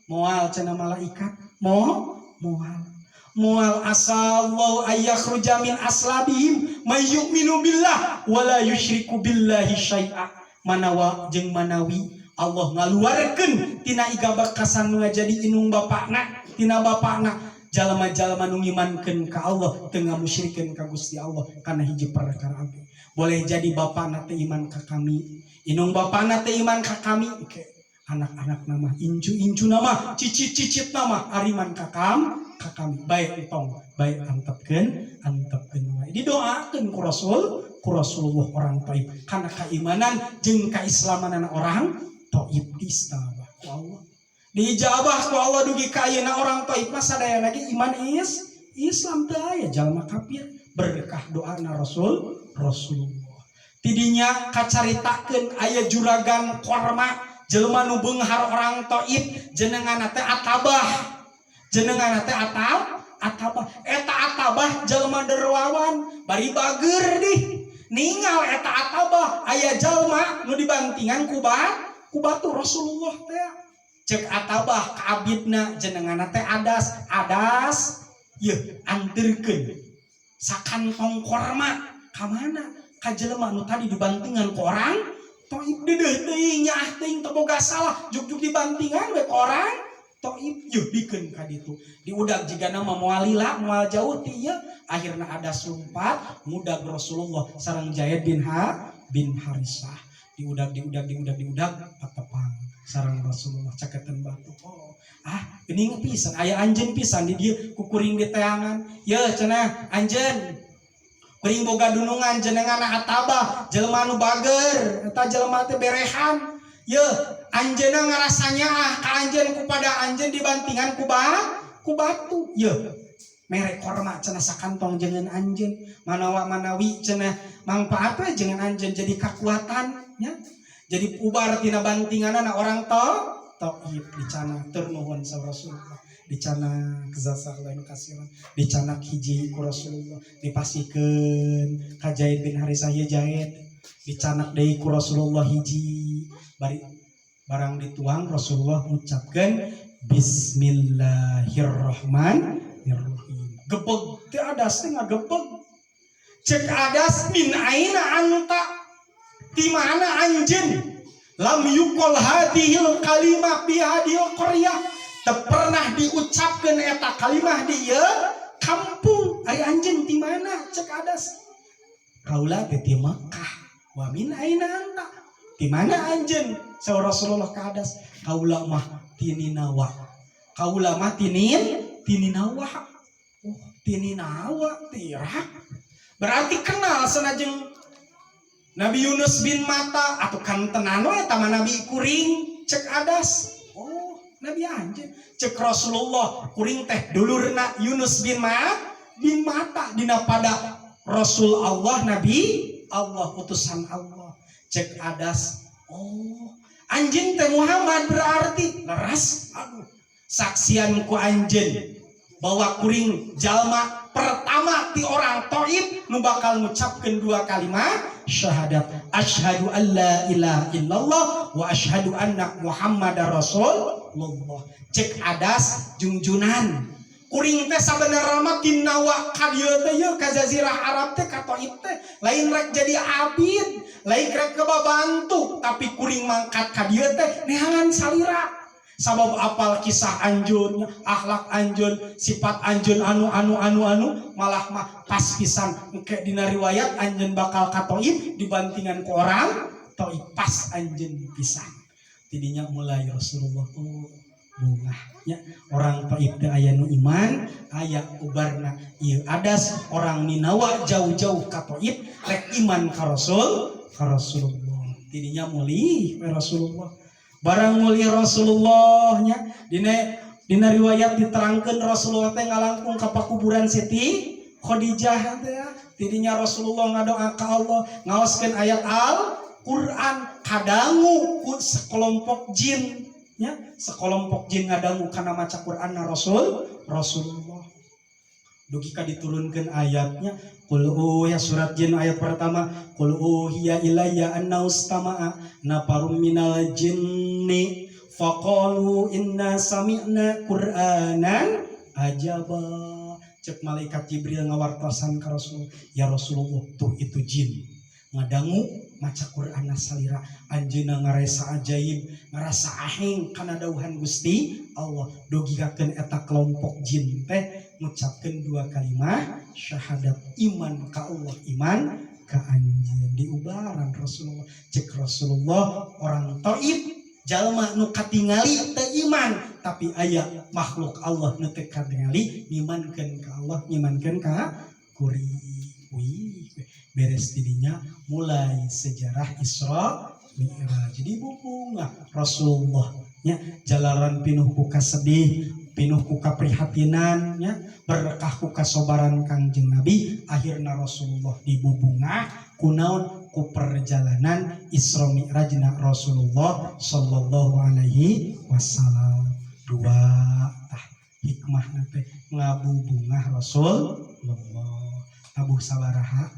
S4: Moal, cenah malaikat, moal, moal, asallahu ayyakhruja min aslabihim may yu'minu billah wala yusyriku billahi syai'a. Manawa jeung manawi Allah ngaluarkeun tina iga bakasan nu jadi inung bapakna, tina bapakna, jalma-jalma nu ngimankeun ka Allah, teu ngamusyrikeun ka Gusti Allah kana hiji perkara oge. Boleh jadi bapakna teh iman ka kami, inung bapakna teh iman ka kami, oke, anak-anak nama, incu-incu nama, cicit-cicit nama ariman ka kami. Baik entong, baik antepkeun, antepkeun wae. Didoakeun ku Rasulullah orang Taif karena keimanan jeung keislaman orang Taif diistabah ku Allah. Diijabah ku Allah dugi ka ayeuna orang Taif mah sadayana ge iman Islam, teu aya jalma kafir, berkah doana Rasulullah. Tidinya kacaritakeun aya juragan korma, jelema nu beunghar orang Taif, jenenganna teh Atabah, jenenganna teh Atabah. Eta Atabah jelema dermawan bari bager. Di ningal eta Atabah aya jalma nu dibantingan ku batu, Rasulullah teh. Cek Atabah ka abidna, jenenganna teh Adas, "Adas, yeuh anterkeun sakantong korma." Ka mana? Ka jelema nu tadi dibantingan ku orang Taif. Deudeuh teuing, nyaah teuing, teu boga salah, juk-juk dibantingan we ku orang Taif. Yeuh, bikeun ka ditu, diudag jigana mah moal lila, moal jauh ti ieu. Akhirna ada lumpat ngudag Rasulullah sareng Zaid bin Harisah. Diudag, diudag, diudag, diudag, patepang sareng Rasulullah, caketan batu. "Oh, ah, ini pisan aya anjeun pisan di dieu, ku kuring diteangan. Ye," cenah, "anjeun kuring boga dunungan, jenenganna Atabah, jelema nu bager. Eta jelema teh berehan. Ye, anjeunna ngarasanya ah ka anjeun kepada anjeun dibantingan ku batu. Ye, mere korma," cenah, "sakantong jenengan anjeun, manawa manawi," cenah, "mangfaat we jenengan anjeun, jadi kekuatan nya, jadi ubar tina bantinganana orang Taif." Dicandak, tur nuhun sa Rasulullah. Dicandak, jazakallahu kasiran. Dicandak hiji ku Rasulullah, dipasihkeun ka Zaid bin Harisah. "Ye Zaid." Dicandak deui ku Rasulullah hiji. Bari barang dituang, Rasulullah ngucapkeun "Bismillahirrahmanirrahim". Gebeg teh Adas teh, ngagebeg. Cek Adas, "Min aina anta? Di mana anjeun? Lam yuqal hadhil kalimah fi hadhil qaryah. Teu pernah diucapkeun eta kalimah di ieu kampung. Ari anjeun di mana?" Cek Adas, "Kaula teh ti Mekah." "Wa min aina anta? Di mana anjeun?" Saur Rasulullah ka Adas, "Kaula mah ti Ninawa. Kaula mah ti Ninawa." Oh, ti Ninawa, ti Irak. Berarti kenal sanajeng Nabi Yunus bin Mata atau kan tenan we eta mah nabi kuring. Cek Adas, "Oh, nabi anjeun." Cek Rasulullah, "Kuring teh dulurna Yunus bin Mata, dina pada Rasul Allah, Nabi Allah, utusan Allah." Cek Adas, "Oh, anjeun teh Muhammad berarti." "Leres. Aduh, saksian ku anjeun bahwa kuring jalma pertama ti orang Taif nu bakal ngucapkeun dua kalimat syahadat, asyhadu alla ilaha illallah wa asyhadu anna Muhammadar Rasulullah." Cek Adas, "Jungjunan, kuring teh sabenerna mah ti Nawa ka dieu teh, yeuh ka Jazirah Arab teh, ka Taif teh, lain rek jadi abid, lain rek kebabantu, tapi kuring mangkat ka dieu teh neangan salira, sabab apal kisah anjeun, akhlak anjeun, sifat anjeun, anu anu anu anu, malah mah pas pisan engke dina riwayat anjeun bakal ka Taif, dibantingan ku orang Taif, pas anjeun pisan." Tidinya mulai Rasulullah, oh, bungah nya, orang Taif teh aya nu iman, aya ubarna ieu Adas orang Ninawa jauh-jauh ka Taif rek iman ka Rasulullah. Tidinya mulih we Rasulullah. Barang mulih Rasulullah nya, dina riwayat diterangkan Rasulullah teh ngalangkung ka pakuburan Siti Khadijah teh ya. Tidinya Rasulullah ngadoa ka Allah, ngaoskeun ayat Al Quran, kadangu ku sekelompok jin ya. Sekelompok jin ngadangu kana maca Quran na Rasulullah, dugi ka diturunkan ayatnya, Qul ya, surat Jin ayat pertama, Qul uhiya ilayya annahu istama'a nafarum minal jinni faqalu inna sami'na qur'anan ajaba. Cek malaikat Jibril ngawartosan ka Rasul, "Ya Rasulullah, tuh itu jin ngadangu maca Quran salira." Anjeunna ngarasa ajaib, ngarasa aheng kana dawuhan Gusti Allah, dugikakeun eta kelompok jin teh ngucapkeun dua kalimat syahadat, iman ka Allah, iman ka anjeun. Diubaran Rasulullah. Cek Rasulullah, orang Taif jalma nu katingali teu iman, tapi aya makhluk Allah nu teu katingali ngimankeun ka Allah, ngimankeun ka kuring. Wih, beres tidinya mulai sejarah Isra Mi'raj. Jadi bunga Rasulullah. Nya, jalaran pinuh ku kasedih, pinuh ku kaprihatinan nya, berkah ku kasobaran Kangjeng Nabi, akhirna Rasulullah dibubungah kunaon? Ku perjalanan Isra Mi'rajna Rasulullah sallallahu alaihi wasallam. Dua tah hikmah teh ngabubungah Rasulullah. Tabuh sabaraha?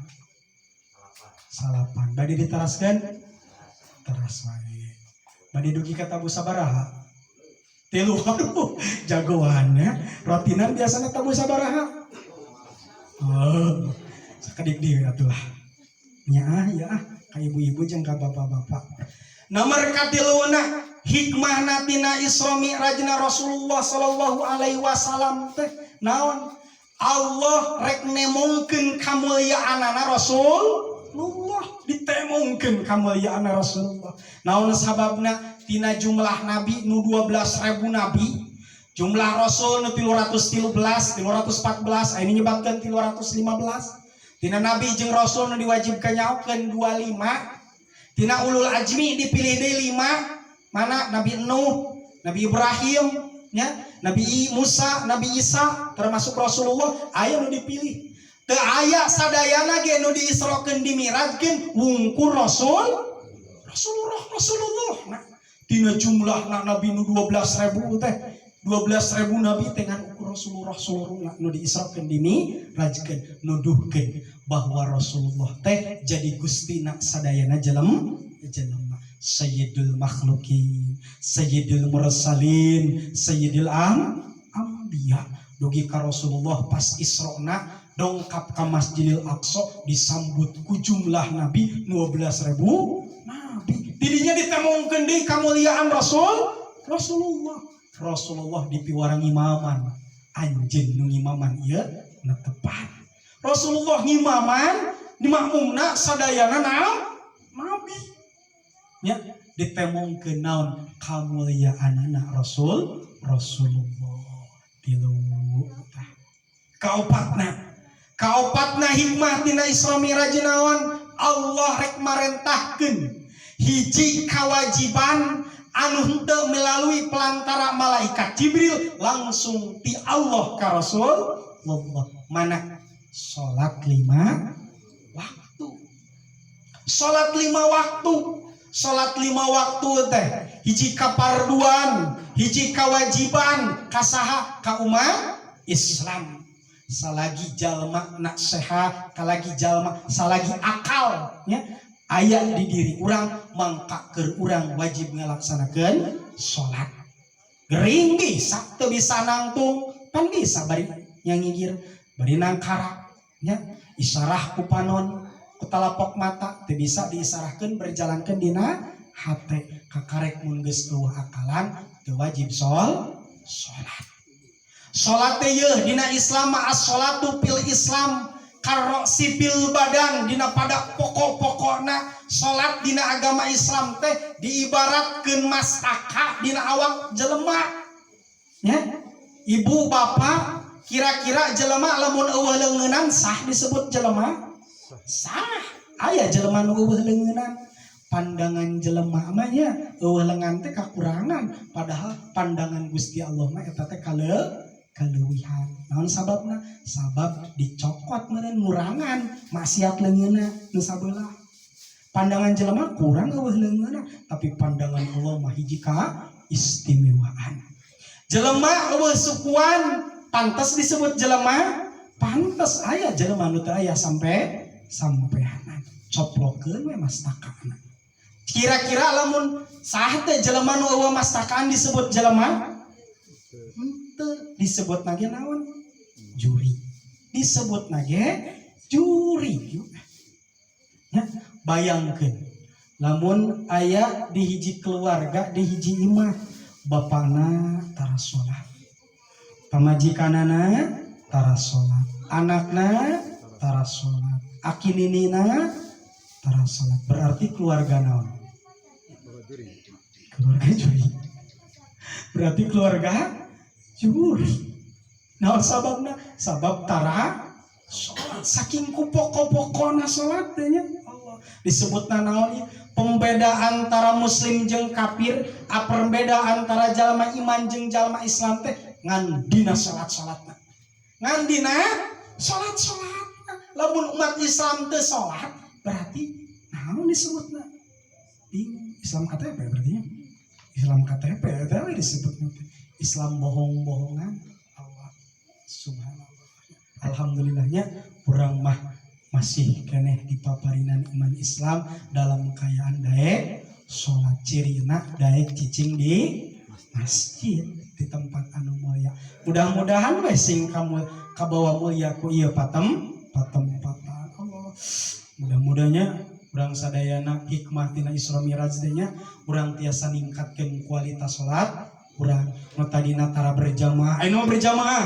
S4: Salapan. Bade diteraskan? Teras wae. Bade dugi ka tabuh sabaraha? 3. Aduh, jagoan ya. Rotinan biasanya tabuh sabaraha? Oh, sakedik deui atuh lah. Nya ah, ya ah, ka ibu-ibu jeung ka bapak-bapak. Nomor katiluna hikmah tina Isra Mi'rajna Rasulullah sallallahu alaihi wasallam teh naon? Allah rek nemongkeun kamuliaanana Rasulullah, ditemongkeun kamuliaanana Rasulullah. Naon sababna? Tina jumlah nabi nu 12.000 nabi, jumlah rasul nu 313, 314, ini nyebatkeun 315. Tina nabi jeung rasul nu diwajibkeun nyaokeun 25, tina ulul azmi dipilih deui 5, mana Nabi Nuh, Nabi Ibrahim, ya, Nabi Musa, Nabi Isa, termasuk Rasulullah, aya nu dipilih. Teu aya sadayana ge nu diisrokeun dimirajkeun wungkul Rasulullah Rasulullah. Nah, tina jumlah nabi nu 12.000 teh, 12.000 nabi teh ngan ukur Rasulullah Rasulullah nu diisrokeun dimirajkeun, nuduhkeun bahwa Rasulullah teh jadi gustina sadayana jelema, Sayyidul makhlukin, Sayyidul mursalin, Sayyidul anbiya. Dugi ka Rasulullah pas Isra'na dongkap ka Masjidil Aqsa disambut ku jumlah nabi 12.000 nabi. Tidinya ditemongkeun deui kamuliaan Rasulullah. Rasulullah dipiwarang imaman. Anjeun nu ngimaman ieu netepan. Rasulullah ngimaman di makmumna sadayana nabi. Ya, ditemongkeun naon kamuliaanana Rasulullah. 3 tah. Kaopatna hikmah tina Isra Mi'raj naon? Allah rek marentahkeun hiji kewajiban anu henteu melalui pelantara malaikat Jibril, langsung ti Allah ka Rasulullah. Mana? Salat 5 waktu. Salat 5 waktu. Salat 5 waktu teh hiji kaparduan, hiji kewajiban kasaha? Ka umat Islam. Salagi jalma nak sehat, kalagi jalma salagi akal nya aya di diri urang, mangka keur urang wajib ngalaksanakeun salat. Gering bisa, teu bisa nangtung, pan bisa bari nyangigir, bari nangkarak nya, isarah ku panon, ku talapok mata, teu bisa diisarahkeun berjalankeun dina hate. Kakarek mun geus eueuh akalan teu wajib salat. Salat teh yeuh dina Islam mah as-salatu fil Islam karro'si fil badan, dina pada pokok-pokokna salat dina agama Islam teh diibaratkeun mastaka dina awak jelema. Ya, ibu bapak, kira-kira jelema lamun eueuh leungeunnan sah disebut jelema? Sah. Aya jelema nu eueuh leungeunnan. Pandangan jelema mah nya eueuh lengan teh kakurangan, padahal pandangan Gusti Allah mah eta teh kaleuwihan. Naon sababna? Sabab dicokot meureun ngurangan maksiat leungeunna nu sabelah. Pandangan jelema kurang eueuh leungeunna, tapi pandangan Allah mah hiji ka istimewaan. Jelema eueuh sukuan pantas disebut jelema? Pantas. Aya jelema nu teu aya sampai sampeanan. Coplokeun we mastakana. Kira-kira lamun sah teh jelema nu eueuh mastakaan disebut jelema? Henteu, disebut nage naon? Juri. Disebut nage juri. Ya, bayangkeun lamun aya di hiji keluarga, di hiji imah, bapana tara salat, pamajikanana tara salat, anakna tara salat, aki ninina tara salat, berarti keluarga naon? Keluarga juri. Berarti keluarga juri. Naon sababna? Sabab tara Salat saking ku pokok-pokona salat teh nya. Allah disebutna naon ieu? Pembeda antara muslim jeung kafir, pembeda antara jalma iman jeung jalma Islam teh ngan dina salat-salatna. Ngan dina salat-salatna. Lamun umat Islam teu salat, berarti naon disebutna? Bingung. Islam KTP berarti nya. Islam KTP eta we disebutna teh. Islam bohong-bohongan. Allah subhanallah. Alhamdulillahnya urang mah masih keneh dipaparinan iman Islam dalam kayaan daek salat, cirina daek cicing di masjid, di tempat anu mulia. Mudah-mudahan we sing kamu kabawa mulia ku ieu patempatan. Allah, mudah-mudahnya urang sadayana hikmah tina Isra Miraj teh nya, urang tiasa ningkatkeun kualitas salat urang. Nu tadina tara berjamaah, ayeuna mah berjamaah.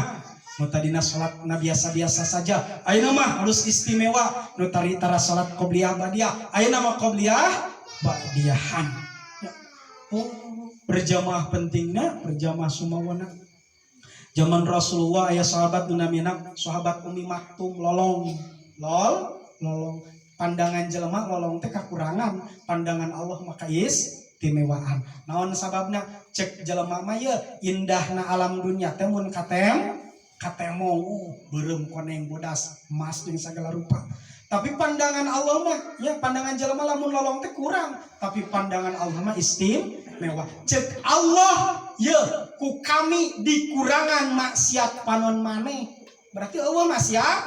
S4: Nu tadina salat na biasa-biasa saja, ayeuna mah harus istimewa. Nu tadi tara salat qobliyah ba'diyah, ayeuna mah qobliyah ba'diyahan ya. Oh, berjamaah pentingna, berjamaah sumawana. Zaman Rasulullah aya sahabat nu namina sahabat Umi Maktum, lolong. Lolong. Pandangan jelema lolong teh kakurangan, pandangan Allah maka istimewaan. Naon sababna? Cek jelema mah ye indahna alam dunia teh mun katemong, beureum, koneng, bodas, emas jeung segala rupa. Tapi pandangan Allah mah ya, pandangan jelema lamun lolong teh kurang, tapi pandangan Allah mah istimewa. Cek Allah ye ku kami dikurangan maksiat panon maneh. Berarti Allah maksiat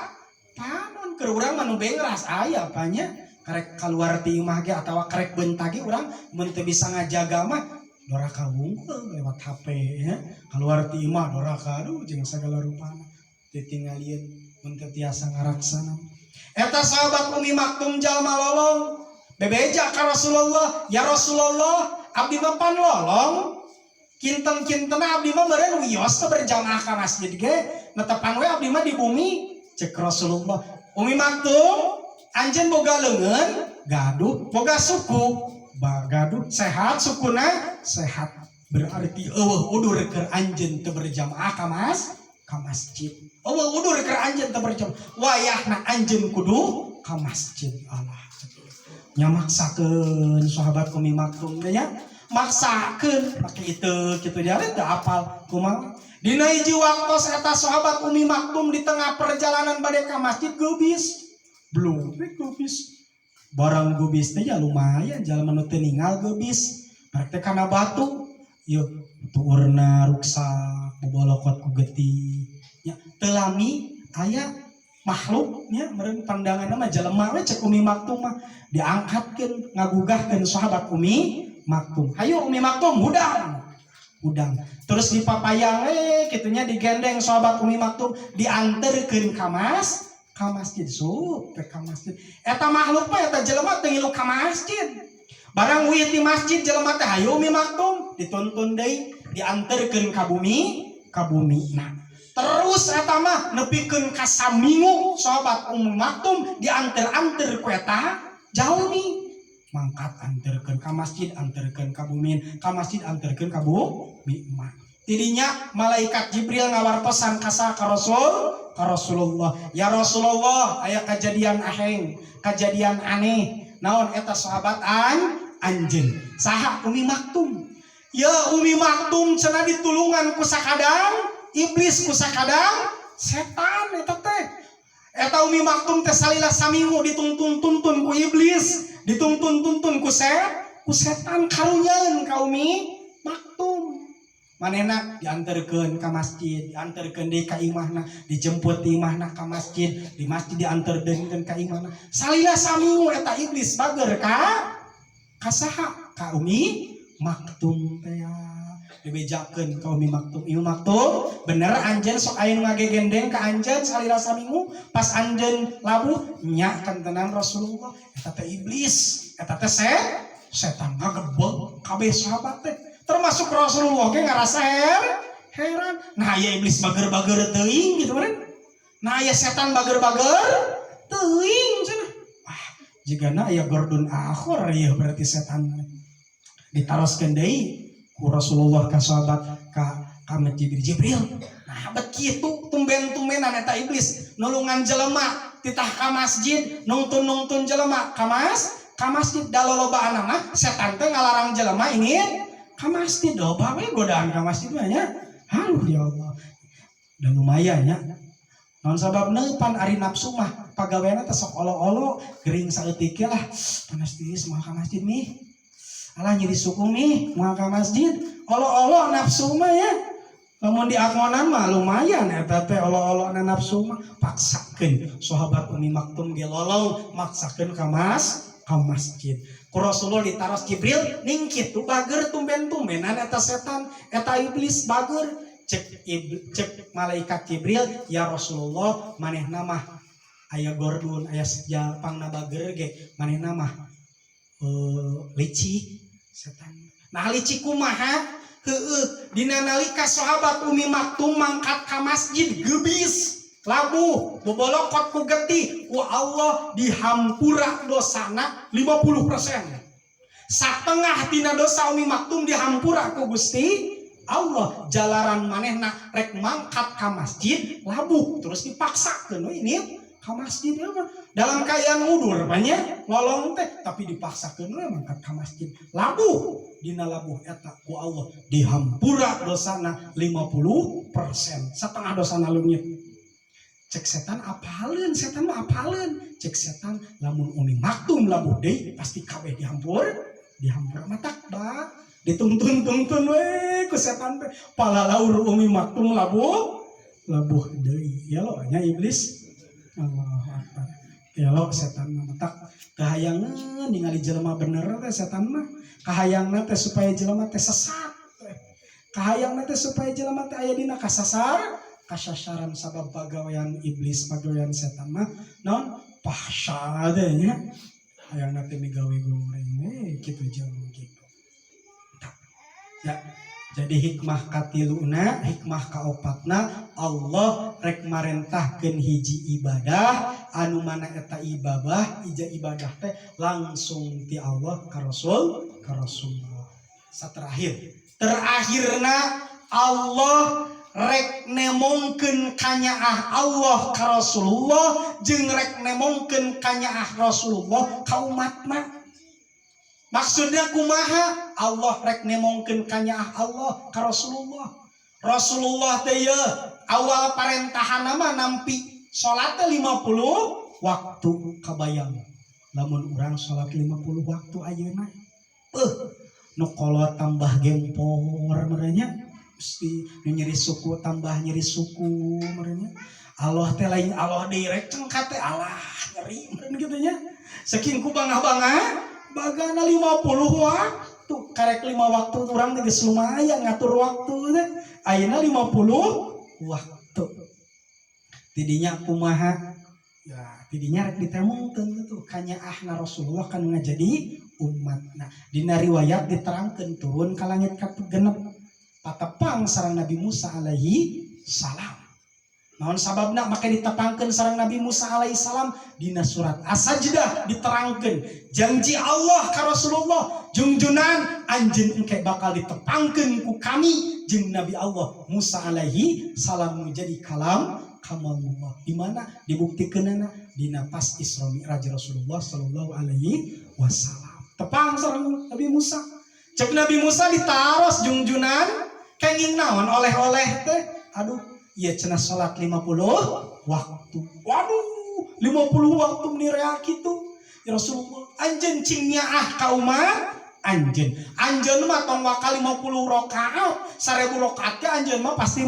S4: panon keur urang mah nu bengras aya apanya karek keluar ti imah ge atawa karek beunta ge, urang mun teu bisa ngajaga mah doraka wungkul lewat HP ya. Keluar ti imah doraka, aduh, jeung segala rupana ditinggalieun mun teu tiasa ngaraksana. Eta sahabat Umi Maktum jalma lolong, bebeja ka Rasulullah, "Ya Rasulullah, abdi mah pan lolong, kinten-kintena abdi mah meureun wios teu berjamaah ka masjid ge, netepan we abdi mah di bumi." Cek Rasulullah, "Umi Maktum, anjeun boga leungeun?" "Gaduh." "Boga suku?" "Gaduh." "Sehat sukuna?" "Sehat." "Berarti euweuh udur keur anjeun teu berjamaah ka masjid. Euweuh udur keur anjeun teu berjamaah. Wayahna anjeun kudu ka masjid." Allah nya, maksakeun sahabat Umi Maktum nya, maksakeun pake itu kitu jare teu apal kumaha. Dina hiji waktos eta sahabat Umi Maktum di tengah perjalanan bade ka masjid geubis. Belum geubis. Barang geubis teh ya lumayan, jalma nu teu ninggal geubis. Barek teh kana batu. Yeuh, tuurna ruksak, bobolokot ku getih. Ya, teu lami aya makhluk nya, meureun pandanganna mah jelema we cek Umi Maktum mah, diangkatkeun, ngagugahkeun sahabat Umi Maktum. "Hayu Umi Maktum, hudang." Udang. Terus dipapayang kitunya, digendeng sahabat Umi Maktum, dianterkeun ka masjid, sup teh ka masjid. Eta makhluk mah, eta jelema teu ngilu ka masjid. Barang wih di masjid jelema teh, "Hayu Umi Maktum," dituntun deui, dianterkeun ka bumi. Nah, terus eta mah nepikeun ka samingu sahabat Umi Maktum dianter-anter ku eta jalmi, mangkat anterkeun ka masjid, anterkeun ka bumi, ka masjid, anterkeun ka bumi. Mah tidinya malaikat Jibril ngawartosan ka ka Rasulullah, "Ya Rasulullah, aya kejadian aheng, kejadian aneh." "Naon?" "Eta sahabat anjeun." "Saha?" "Umi Maktum." "Ya Umi Maktum cenah ditulungan ku sakadang iblis, ku sakadang setan. Eta teh, eta Umi Maktum teh salila saminggu dituntun-tuntun ku iblis, dituntun-tuntun ku setan. Karunyeun ka Umi Maktum. Manehna diantarkeun ka masjid, diantarkeun deui ka imahna, dijemput di imahna ka masjid, di masjid diantarkeun ka imahna. Salila saminggu eta iblis bager ka saha? Ka Umi Maktum teh." Dibejakeun ka Umi Maktum, "Umi Maktum, bener anjeun sok aya nu ngagegendeng ka anjeun salila saminggu pas anjeun labuh?" "Nya kantenan Rasulullah." "Eta teh iblis, eta teh setan." Ngagebeg kabeh sahabat teh, termasuk Rasulullah ge ngarasa heran. Nah, ya iblis bager-bager teuing gitu kan. Nah, ya setan bager-bager teuing cenah. Wah, jigana aya gordon akhir ya berarti setan. Ditaroskeun deui ku Rasulullah ka sahabat, ka Jibril. Jibril, nah bet kitu tumben-tumbenan eta iblis. Nulungan jelema titah ka masjid, nungtun-nungtun jelema ka masjid. Da lolobaan mah setan teh ngalarang jelema ini ka masjid. Loba we godaan ka masjid mah nya. Aduh, ya Allah. Dan lumayan nya. Naon sababna? Pan ari nafsu mah pagaweana teh sok olo-olo, gering saeutik lah, panas tiis, moal ka masjid nih. Alah, nyeri suku nih, moal ka masjid. Olo-olo nafsu mah ya. Lamun diakonan mah lumayan eta teh, olo-olo na nafsu mah. Paksakeun sahabat Umi Maktum ge lolong maksakeun ka masjid. Ku Rasulullah ditaros Jibril, ning kitu bager, tumben-tumbenan eta setan, eta iblis bager. Cek malaikat Jibril, "Ya Rasulullah, manehna mah aya gordun, aya sejal, pangna bager ge manehna mah licik setan." Nah, licik kumaha? Heueuh, dina nalika sahabat Umi Maktum mangkat ka masjid, gebis labuh bobolokot ku getih, ku Allah dihampura dosana 50%. Satengah tina dosa Umi Maktum dihampura ku Gusti Allah jalaran manehna rek mangkat ka masjid, labuh, terus dipaksakeun we ini ka masjid ya mah. Dalam keadaan udur banyak lolong teh, tapi dipaksakeun we mangkat ka masjid, labuh. Dina labuh eta ku Allah dihampura dosana 50%, setengah dosana leungit. Cek setan apaleun, setan mah apaleun. Cek setan, lamun Umi Maktum labuh deui pasti kabeh dihampur, dihampur. Matak bah dituntun-tuntun we ku setan teh, palalaur Umi Maktum labuh, labuh deui. Ya lo nya iblis, Allahu Akbar. Ya lo setan mah, matak kahayangan ningali jelema bener teh setan mah kahayangna teh supaya jelema teh sesat teh. Kahayangna teh supaya jelema teh aya dina kasasaran, sabab pagawean iblis, pagawean setan mah non pahsa teh nya, hayangna teh migawe goreng we kitu jeung kitu. Tah. Ya, jadi hikmah katiluna, hikmah kaopatna, Allah rek marentahkeun hiji ibadah anu mana eta ibadah, ija ibadah teh langsung ti Allah ka Rasul, ka Rasulullah. Saterakhir, terakhirna Allah rek nemongkeun kanyaah Allah ka Rasulullah jeung rek nemongkeun kanyaah Rasulullah ka umatna. Maksudnya kumaha? Allah rek nemongkeun kanyaah Allah ka Rasulullah. Rasulullah teh ye awal parentahan mah nampi salat teh 50 waktu. Kabayang lamun urang salat 50 waktu ayeuna, nu kolot tambah gempor merenya, mesti nu nyeri suku tambah nyeri suku merenya. Allah teh lain Allah direk cengkat teh, Allah nyeri meren gitu nya, saking ku bangah-bangah bagana 50 waktu. Karek 5 waktu urang teh geus lumayan ngatur waktu teh, ayeuna 50 waktu. Tidinya kumaha ya? Tidinya rek ditemongkeun gitu kanyaahna Rasulullah kan ngajadi umat. Nah, dina riwayat diterangkeun turun ka langit kagenep, patepang sareng Nabi Musa alaihi salam. Naon sababna make ditepangkeun sareng Nabi Musa alaihi salam? Dina surat As-Sajdah diterangkeun janji Allah ka Rasulullah, "Jungjunan anjeun engke bakal ditepangkeun ku kami jeung Nabi Allah Musa alaihi salam menjadi kalam kamalullah." Di mana dibuktikeunana? Dina pas Isra Mi'raj Rasulullah sallallahu alaihi wasallam. Tepang sareng Nabi Musa. Cek Nabi Musa ditaros, "Jungjunan, kenging naon oleh-oleh teh?" "Aduh, iya," cenah, "salat 50 waktu." Waduh, 50 waktu meni kitu. "Ya Rasulullah, anjeun cing nyaah ka umat anjeun. Anjeun mah tong waka 50 rakaat, 1000 rakaat ge anjeun mah pasti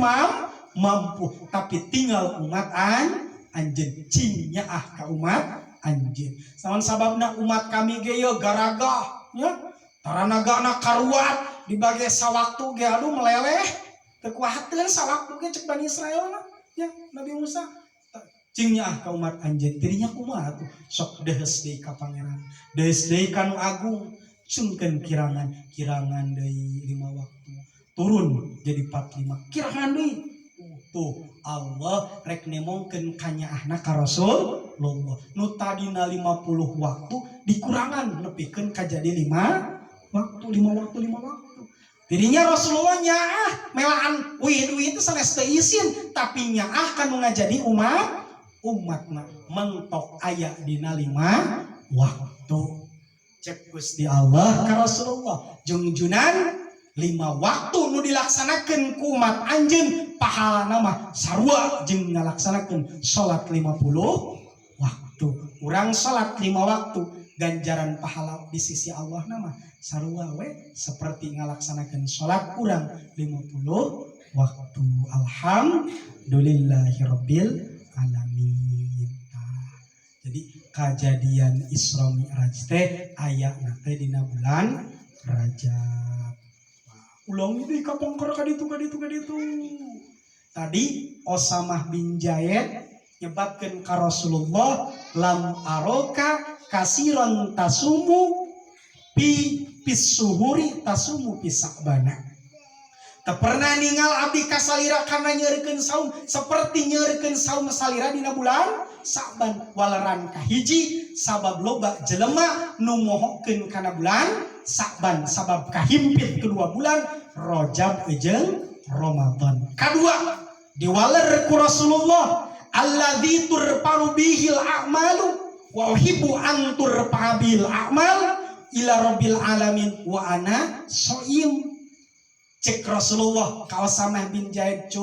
S4: mampu, tapi tinggal umat anjeun, cing nyaah ka umat anjeun. Sawan sababna umat kami ge ye garagah nya, taranagana karuat, dibagi sawaktu ge aduh meleleh, teu kuateun sawaktu ge," cek Bani Israel mah ya. Nabi Musa, "Cing nyaah ka umat anjeun." Dirinya kumaha tuh? Sok dehes deui ka Pangeran, dehes deui ka Nu Agung, sungkeun kirangan, kirangan deui 5 waktu, turun jadi 45, kirangan deui. Tuh Allah rek nemongkeun kanyaahna ka Rasulullah, nu tadina 50 waktu dikurangan nepikeun ka jadi 5 waktu, 5 waktu, 5 waktu. Dirinya Rasulullah nyaah melaan uih-uih itu sanes teu isin, tapi nyaah kan ngajadi umat. Umatna mentok aya dina 5 waktu. Cek Gusti Allah ka Rasulullah jungjunan 5 waktu nu dilaksanakeun ku umat anjeun pahalana mah sarua jeung ngalaksanakeun salat 50 waktu. Urang salat 5 waktu ganjaran pahala di sisi Allah nama sarua we seperti ngalaksanakeun salat urang 50 waktu. Alhamdulillahirabbil alamin. Nah, jadi kajadian Isra Mi'raj teh ayana teh dina bulan Rajab. Ulang deui ka pongkor ka ditu ka ditu ka ditu. Tadi Osamah bin Zaid nyebatkeun ka Rasulullah lam aroka kasiron tasumu pi pisuhuri tasumu pisakbana. Teu pernah ningal abdi kasalira kana nyeurkeun saum seperti nyeurkeun saum salira dina bulan Sa'ban waleran kahiji sabab loba jelema nu mohokeun kana bulan Sa'ban sabab kahimpit kedua bulan Rajab jeung Ramadan. Kadua diwaler ku Rasulullah alladzi turfa'u bihil a'malu wa uhibbu an turfa'a bil a'mal ila rabbil alamin wa ana shaim. Cek Rasulullah ka Usamah bin Zaid cu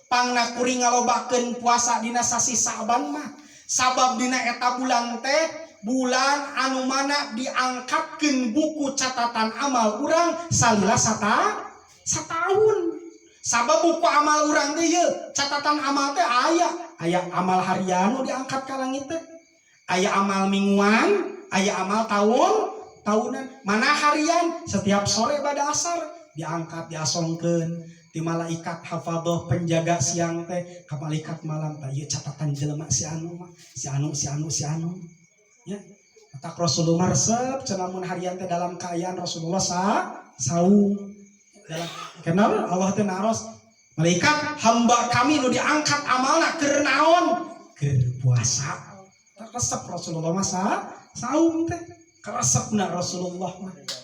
S4: pangna kuring ngalobakeun puasa dina sasi Sa'ban mah sabab dina eta bulan teh bulan anu mana diangkatkeun buku catatan amal urang salila sataun. Sabab buku amal urang teh ieu catatan amal teh aya amal harian nu diangkat ka langit teh, aya amal mingguan, aya amal tahunan. Mana harian setiap sore pada asar diangkat diasongkeun di malaikat hafadhah penjaga siang teh ka malaikat malam teh ieu catatan jelema si anu mah si anu si anu si anu ya. Tak Rasulullah resep cenah mun harian teh dalam keayaan Rasulullah saum dalam kenal Allah teh naros malaikat hamba kami nu diangkat amalna keur naon keur puasa. Tak resep Rasulullah mah saum teh karesepna Rasulullah mah.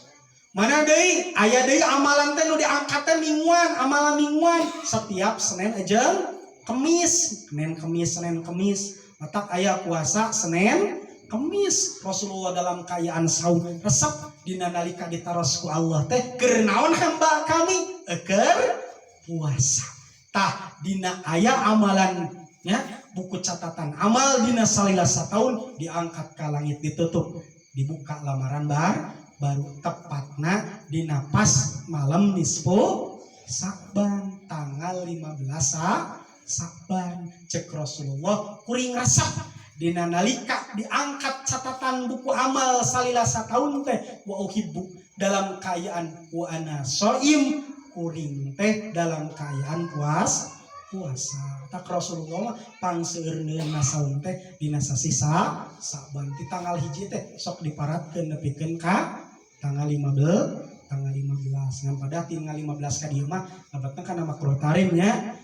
S4: Mana deui aya deui amalan teh nu diangkat teh mingguan, amalan mingguan setiap Senin aja Kemis, Senin Kemis, Senin Kemis. Matak aya puasa Senin Kemis. Rasulullah dalam keayaan saum resep dina nalika ditaros ku Allah teh keur naon hamba kami keur puasa. Tah dina aya amalan nya buku catatan amal dina salila sataun diangkat ka langit ditutup dibuka lamaran baru tepatna dina pas malam nisfu Sa'ban tanggal 15 Sa'ban. Cek Rasulullah kuring resep dina nalika diangkat catatan buku amal salila sataun teh wa uhibbu dalam kaayaan wa ana shaim kuring teh dalam kaayaan puasa. Tak Rasulullah mah pangseueurneun saum teh dina sasi Sa'ban di tanggal 1 teh sok diparatkeun nepikeun ka tanggal tanggal 15. Ngan pada tinggal 15 ka dieu mah lebatna kana makruh tarim nya.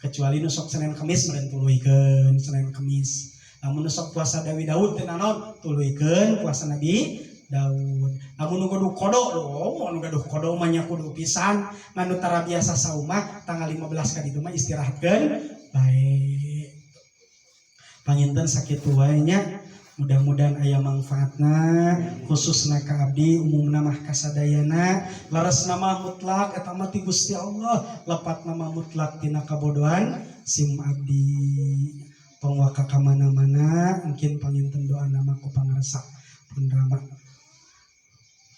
S4: Kecuali nu sok Senin Kemis meureun tuluykeun Senin Kemis. Lamun nu sok puasa Dewi Daud teh nanaon tuluykeun puasa Nabi Daud. Lamun nu gaduh kodo lho, nu gaduh kodo mah nya kudu pisan. Ngan nu tara biasa saum mah tanggal 15 ka ditu mah istirahatkeun bae. Panginten sakitu wae nya. Mudah-mudahan aya manfaatna khususna ka abdi umumna mah kasadayana leresna mah mutlak eta mah ti Gusti Allah lepatna mah mutlak tina kabodohan sim abdi tong waka ka mana-mana mungkin panginten doana mah ku pangarsa pun rama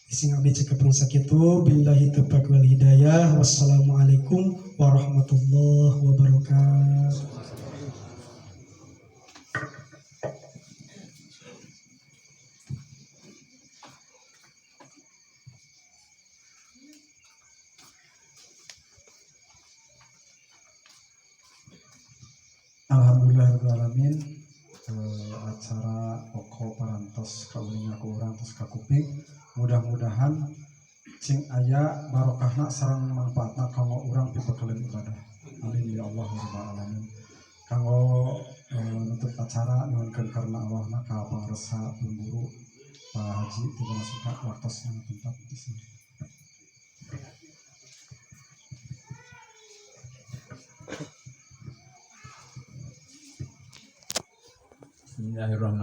S4: sing abdi cekap sakitu billahi taufiq wal hidayah wassalamualaikum warahmatullahi wabarakatuh.
S2: Alhamdulillahirrahmanirrahim. Acara pokok parantos kauninga ku urang tos kakuping. Mudah-mudahan cing aya barokahna sareng manfaatna kanggo urang pibekaleun ibadah. Amin ya Allah ya rabbal alamin. Kanggo nutup acara nyuhunkeun karena Allahna ka pangarsa pemburu Pak Haji tidak suka waktosna tempat di sini.
S5: Bismillahirrahmanirrahim.